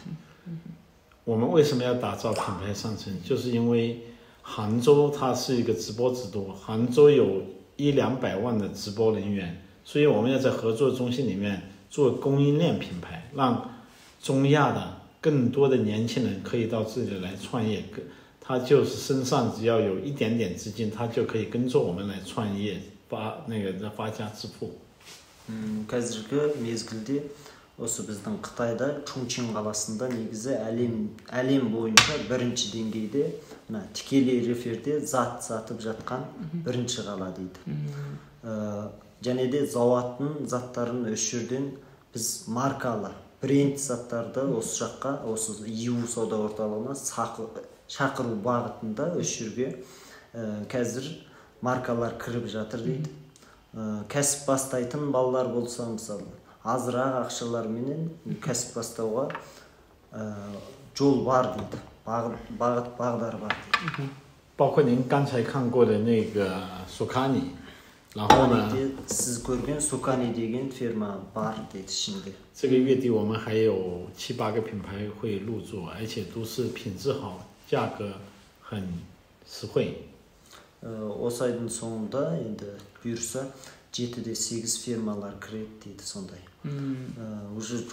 我们为什么要打造品牌商城？就是因为杭州它是一个直播之都，杭州有100-200万的直播人员，所以我们要在合作中心里面做供应链品牌，让中亚的更多的年轻人可以到这里来创业。他就是身上只要有一点点资金，他就可以跟着我们来创业，发家致富。 Қазіргі мезгілде осы біздің Қытайда Чунчин қаласында негізі әлем бойынша бірінші деңгейде мына тікелей эфирде зат сатып жатқан бірінші қала дейді. Және де зауаттың заттарын осы жерден біз маркалы бренд заттарды осы жаққа, осы ИУ сауда орталығына шақыру бағытында осы жерге қазір маркалар кіріп жатыр дейді. Кәсіп бастайтын балалар болса, мысалы, азырақ ақшаларменен кәсіп бастауға жол бар дейді, бағыт бағдар бар дейді. 包括您刚才看过的那个苏卡尼，然后呢？ Сіз көрген Сукани деген фирма бар дейді ішінде. 这个月底我们还有7-8个品牌会入驻，而且都是品质好，价格很实惠。 Осы айдың соңында енді бұйырса 7-8 фирмалар кіреді дейді сондай. Уже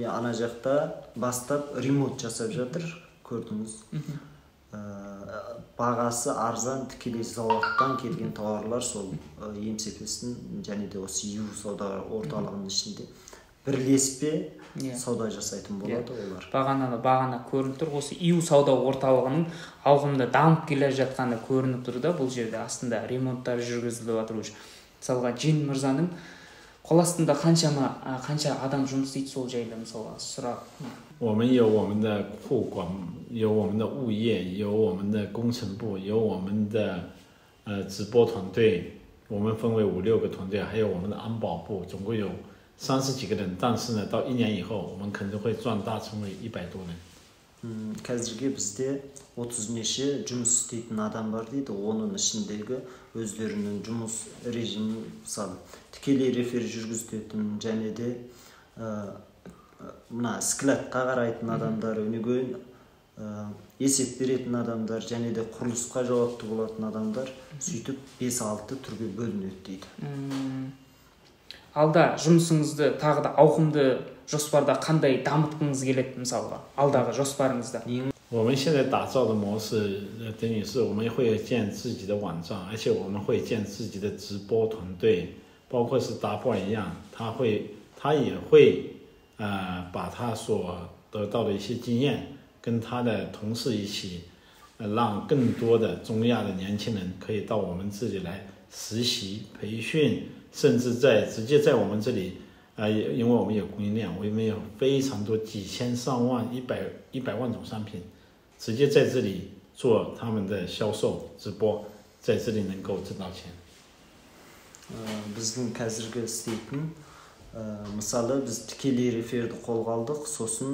ана жақта бастап ремонт жасап жатыр, көрдіңіз. Бағасы арзан, тікелей зауыттан келген тауарлар сол МСП-сін және де осы ИУ сауда орталығының ішінде бірлеспе сауда жасайтын болады олар. Бағана көрініп тұр, осы ИУ сауда орталығының ауқымды дамып келе жатқаны көрініп тұр да, бұл жерде астында ремонттар жүргізіліп жатыр уже. Мысалға, Джин мырзаның қол астында қанша адам жұмыс істейді, сол жайлы мысалға сұрақ. 我们有我们的库管，有我们的物业，有我们的工程部，有我们的直播团队，我们分为5-6个团队，还有我们的安保部，总共有30几个人。但是呢，到1年以后，我们可能会壮大成为100多人。 Қазірге бізде 30 неше жұмыс істейтін адам бар дейді. Оның ішіндегі өздерінің жұмыс режимін, мысалы, тікелей эфир жүргізетін және де мына складқа қарайтын адамдар, өнегейін есеп беретін адамдар және де құрылысқа жауапты болатын адамдар, сөйтіп 5-6 түрге бөлінеді дейді. Алда жұмысыңызды тағы да ауқымды жоспарда қандай дамытқыңыз келеді, мысалға, алдағы жоспарыңызда? 我们现在打造的模式，等于是我们会建自己的网站，而且我们会建自己的直播团队，包括是达波一样，他也会把他所得到的一些经验跟他的同事一起，让更多的中亚的年轻人可以到我们这里来实习、培训，甚至直接在我们这里，因为我们有供应链，我们有非常多几千上万、100万种商品，直接在这里做他们的销售直播，在这里能够挣到钱。 Біздің қазіргі істейтін, мысалы, біз тікелей эфирді қолға алдық, сосын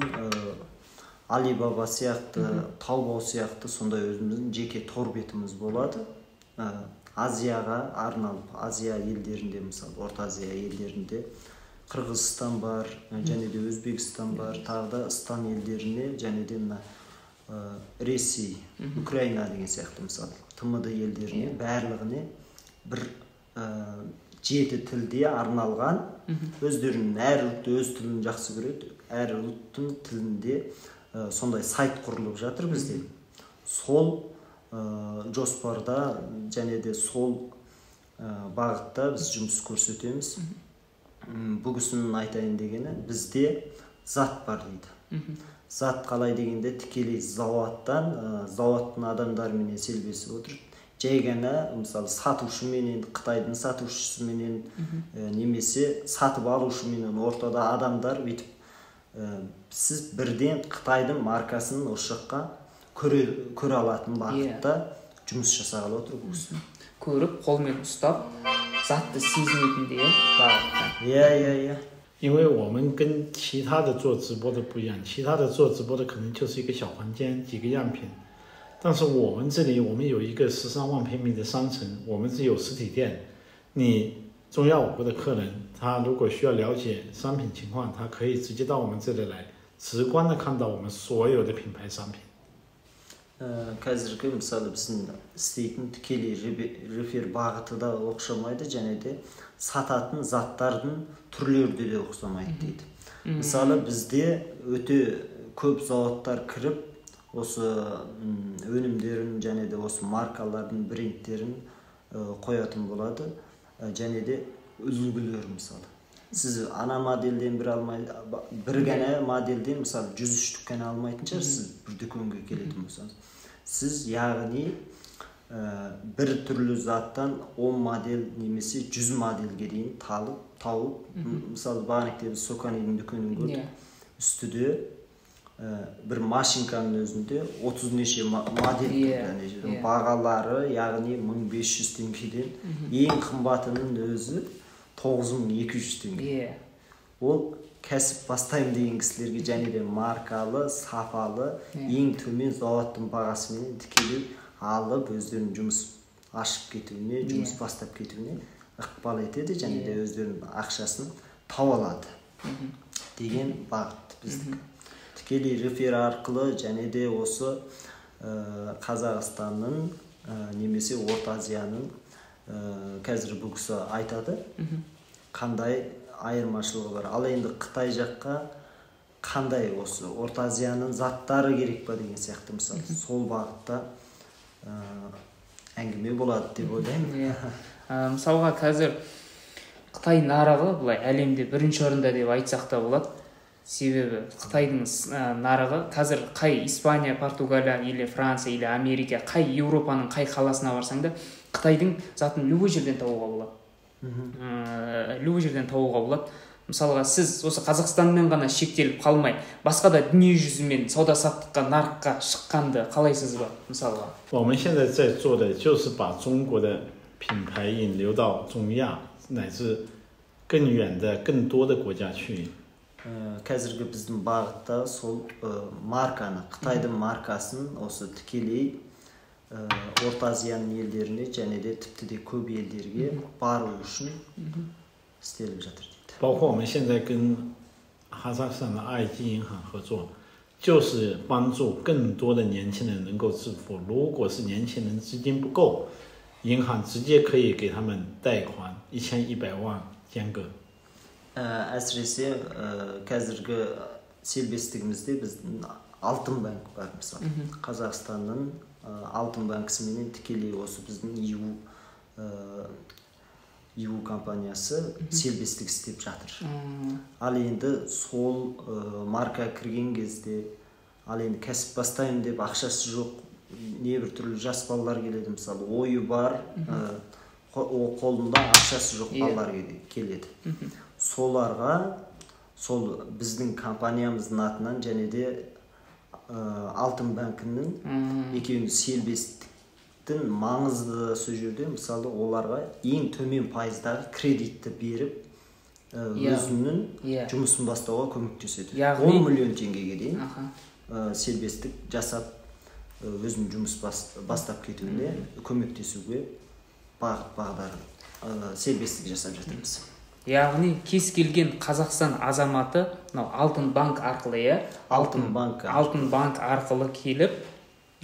Алибаба сияқты, Таобао сияқты сондай өзіміздің жеке тор бетіміз болады. Азияға арналып, Азия елдерінде, мысалы, Орта Азия елдерінде Қырғызстан бар, және де Өзбекстан бар, тағы да Ыстан елдеріне, және де мына Ресей, Украина деген сияқты, мысалы, ТМД елдеріне, барлығіне бір 7 тілде арналған, өздерінің әр ұлт өз тілін жақсы көреді, әр ұлттың тілінде сондай сайт құрылып жатыр бізде. Сол жоспарда және де сол бағытта біз жұмыс көрсетеміз. Бұл кісінің айтайын дегені, бізде зат бар дейді. Зат қалай дегенде, тікелей зауаттан, зауаттың адамдарымен селбесіп отырып, жай ғана, мысалы, сатушыменен, Қытайдың сатушысыменен, немесе сатып алушыменен ортада адамдар бүйтіп, сіз бірден Қытайдың маркасын осы жаққа көре алатын бағытта жұмыс жасағалы отыр бұл кісі. Көріп, қолмен ұстап, затты сезінетіндей бағытта. Иә. 因为我们跟其他的做直播的不一样，其他的做直播的可能就是一个小房间，几个样品，但是我们这里，我们有一个13万平米的商城，我们是有实体店。你中亚5国的客人，他如果需要了解商品情况，他可以直接到我们这里来，直观的看到我们所有的品牌商品。Қазіргі мысалы біздің істейтін тікелей рефер бағыты да ұқсамайды, және де сататын заттардың түрлері де ұқсамайды дейді. Мысалы бізде өте көп зауыттар кіріп осы өнімдерін және де осы маркалардың брендтерін қоятын болады, және де үлгілер. Мысалы сіз ана модельден бір алмай, бір ғана модельден мысалы 103 штук қана алмайтын шығарсыз бір дүкенге келетін болсаңыз. Сіз яғни бір түрлі заттан 10 модель немесе 100 модельге дейін тауып, мысалы бағанағы біз Соканидің дүкенін көрдік. Үстіде бір машинканың өзінде 30 неше модель тұр. Бағалары яғни 1500 теңгеден, ең қымбатының өзі 9200 теңге. Ол кәсіп бастаймын деген кісілерге және де маркалы, сапалы, ең төмен зауыттың бағасымен тікелей алып өздерінің жұмыс ашып кетуіне, жұмыс бастап кетуіне ықпал етеді, және де өздерінің ақшасын таба алады деген бағыт біздікі. Тікелей рефер арқылы және де осы Қазақстанның немесе Орта Азияның қазір бұл кісі айтады қандай айырмашылығы бар. Ал енді Қытай жаққа қандай осы Орта Азияның заттары керек па деген сияқты, мысалы сол бағытта әңгіме болады деп ойлаймын. Мысалға қазір Қытай нарығы былай әлемде бірінші орында деп айтсақ та болады. Себебі Қытайдың нарығы қазір қай Испания, Португалия или Франция или Америка, қай Еуропаның қай қаласына барсаң да Қытайдың затын любой жерден табуға болады. Любой жерден табуға болады. Мысалға сіз осы Қазақстанмен ғана шектеліп қалмай, басқа да дүние жүзімен сауда саттыққа, нарыққа шыққанды қалайсыз ба мысалға? 我们现在在做的就是把中国的品牌引流到中亚乃至更远的更多的国家去。 Қазіргі біздің бағытта сол марканы, Қытайдың маркасын осы тікелей Орта Азияның елдеріне және де тіпті де көп елдерге бару үшін істеліп жатыр дейді. 包括我们现在跟哈萨克斯坦的爱基银行合作，就是帮助更多的年轻人能够致富。如果是年轻人资金不够，银行直接可以给他们贷款1100万间隔。 Әсіресе қазіргі селбестігімізде біздің Алтын банк бар мысалы. Қазақстанның Алтын банкісіменен тікелей осы біздің ИУ компаниясы селбестік істеп жатыр. Ал енді сол марка кірген кезде, ал енді кәсіп бастаймын деп ақшасы жоқ небір түрлі жас балалар келеді мысалы, ойы бар, қолында ақшасы жоқ балалар келеді. Соларға сол біздің компаниямыздың атынан және де Алтын банкінің екеуінің селбестіктің маңызды сол жерде мысалы оларға ең төмен пайыздағы кредитті беріп өзінің жұмысын бастауға көмектеседі. 10 миллион теңгеге дейін селбестік жасап өзінің жұмыс бастап кетуіне көмектесуге бағыт бағдар селбестік жасап жатырмыз. Яғни кез келген Қазақстан азаматы мынау Алтын банк арқылы, Алтын банк арқылы келіп,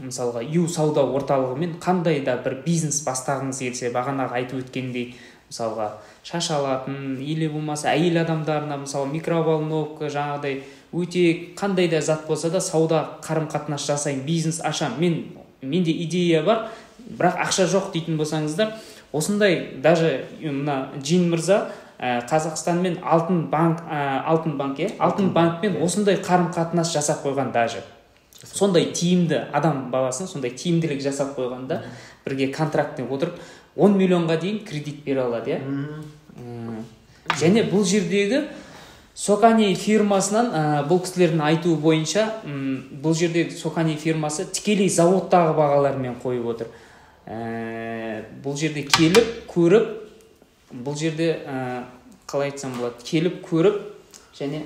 мысалға ЮУ сауда орталығымен қандай да бір бизнес бастағыңыз келсе, бағанағы айтып өткендей, мысалға шаш алатын или болмаса әйел адамдарына мысалы микроволновка, жаңағыдай өте қандай да зат болса да сауда қарым-қатынас жасайын, бизнес ашам, менде идея бар, бірақ ақша жоқ дейтін болсаңыздар, осындай даже мына Джин мырза Қазақстан мен Алтын банкпен осындай қарым-қатынас жасап қойған даже. Сондай тиімді адам баласын, сондай тиімділік жасап қойғанда бірге контрактіне отырып 10 миллионға дейін кредит бере алады, иә? Және бұл жердегі Сокани фирмасынан, бұл кісілердің айтуы бойынша, бұл жердегі Сокани фирмасы тікелей заводтағы бағалармен қойып отыр. Бұл жерде келіп, көріп, бұл жерде қалай айтсам болады, келіп көріп және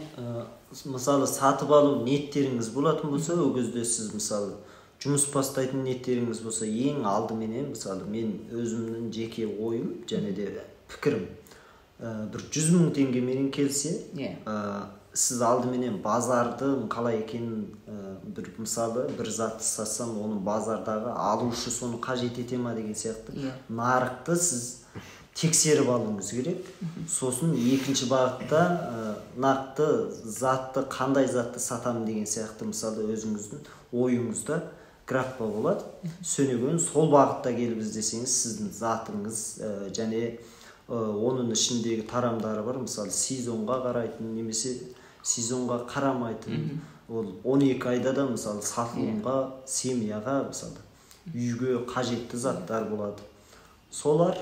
мысалы сатып алу ниеттеріңіз болатын болса, ол кезде сіз мысалы жұмыс бастайтын ниеттеріңіз болса, ең алдыменен мысалы мен өзімнің жеке ойым және де пікірім, бір 100 мың теңгеменен келсе, Сіз алдыменен базардың қалай екенін, бір мысалы бір затты сатсам, оның базардағы алушы соны қажет ете ма деген сияқты нарықты сіз тексеріп алуыңыз керек. Сосын екінші бағытта нақты затты, қандай затты сатамын деген сияқты, мысалы, өзіңіздің ойыңызда графпа болады. Сөнеген сол бағытта келіп іздесеңіз, сіздің затыңыз және оның ішіндегі тарамдары бар, мысалы, сезонға қарайтын немесе сезонға қарамайтын, ол 12 айда да, мысалы, сатылымға, семьяға, мысалы, үйге қажетті заттар болады. Солар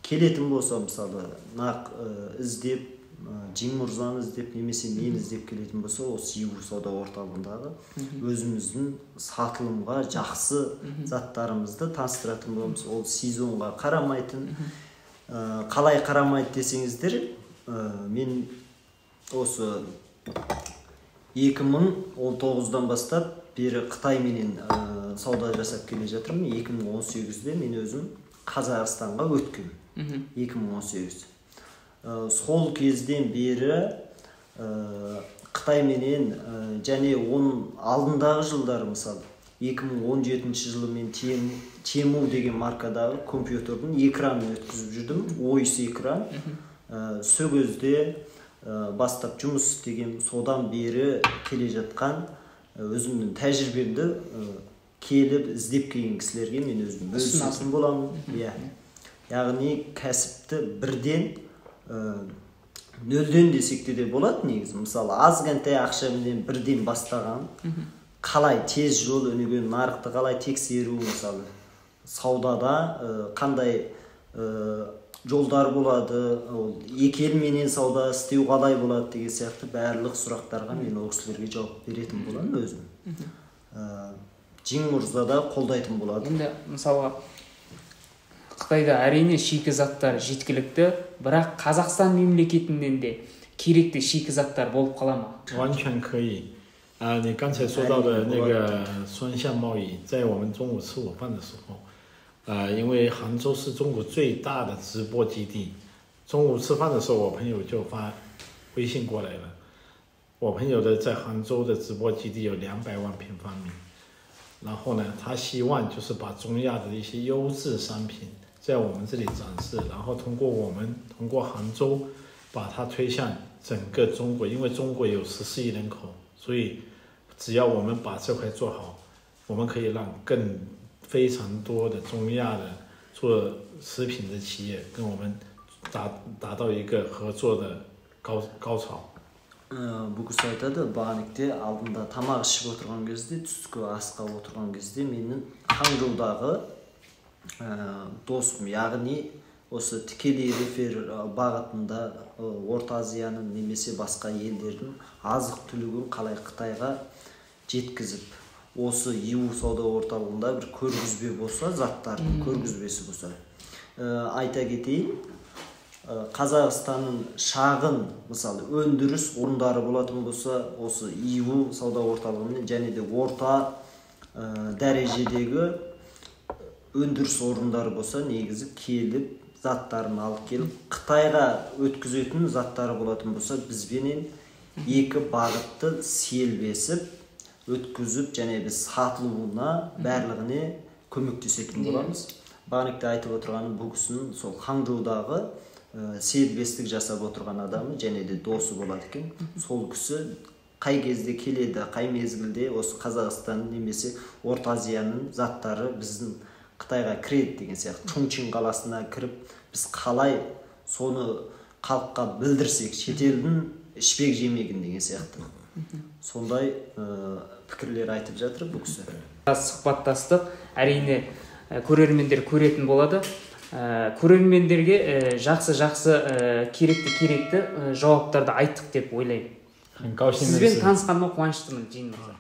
келетін болса, мысалы, нақ іздеп, Жин мырзаны іздеп немесе мені іздеп келетін болса, осы Иу сауда орталығындағы өзіміздің сатылымға жақсы заттарымызды таныстыратын боламыз. Ол сезонға қарамайтын. Қалай қарамайды десеңіздер, мен осы 2019-дан бастап бері Қытайменен сауда жасап келе жатырмын. 2018-де мен өзім Қазақстанға өткенмін. 2018. Сол кезден бері Қытайменен және оның алдындағы жылдары, мысалы, 2017 жылы мен Тему деген маркадағы компьютердің экранын өткізіп жүрдім, ойыс экран. Сол кезде бастап жұмыс істеген, содан бері келе жатқан өзімнің тәжірибемді келіп іздеп келген кісілерге мен өзім бөлісетін боламын. Иә. Яғни кәсіпті бірден нөлден десек те болады негізі. Мысалы, азғантай ақшаменен бірден бастаған, қалай тез жол өнеген, нарықты қалай тексеру, мысалы, саудада қандай жолдар болады, ол екі елменен сауда істеу қалай болады деген сияқты барлық сұрақтарға мен ол кісілерге жауап беретін боламын өзім. Жин мырза да қолдайтын болады. Енді мысалға Қытайда әрине шикізаттар жеткілікті, бірақ Қазақстан мемлекетінен де керекті шикізаттар болып қала ма? 完全可以。你刚才说到的那个双向贸易，在我们中午吃午饭的时候，因为杭州是中国最大的直播基地，中午吃饭的时候，我朋友就发微信过来了。我朋友的在杭州的直播基地有200万平方米，然后呢，他希望就是把中亚的一些优质商品在我们这里展示，然后通过杭州把它推向整个中国，因为中国有14亿人口，所以只要我们把这块做好，我们可以让更非常多的中亚的做食品的企业跟我们达到一个合作的高潮。 Бұл кісі айтады, бағанекте алдында тамақ ішіп отырған кезде, түскі асқа отырған кезде менің Ханчжоудағы досым, яғни осы тікелей рефер бағытында Орта Азияның немесе басқа елдердің азық түлігін қалай Қытайға жеткізіп, осы ЕУ сауда орталығында бір көргізбе болса, заттардың көргізбесі болса. Айта кетейін, Қазақстанның шағын, мысалы, өндіріс орындары болатын болса, осы ЕУ сауда орталығымен және де орта дәрежедегі өндіріс орындары болса, негізі келіп заттарын алып келіп Қытайға өткізетін заттары болатын болса, бізбенен екі бағытты селбесіп өткізіп және біз сатылуына барлығына көмектесетін боламыз. Бағанекте айтып отырғаным, бұл кісінің сол Ханчжоудағы серіктестік жасап отырған адамы және де досы болады екен. Сол кісі қай кезде келеді, қай мезгілде осы Қазақстан немесе Орта Азияның заттары біздің Қытайға кіреді деген сияқты. Чунчин қаласына кіріп, біз қалай соны халыққа білдірсек, шетелдің ішпек жемегін деген сияқты. Сондай пікірлер айтып жатыр бұл кісі. Сұхбаттастық, әрине көрермендер көретін болады. Көрермендерге жақсы-жақсы керекті жауаптарды айттық деп ойлаймын. Сізбен танысқаныма қуаныштымын, Жин мырза.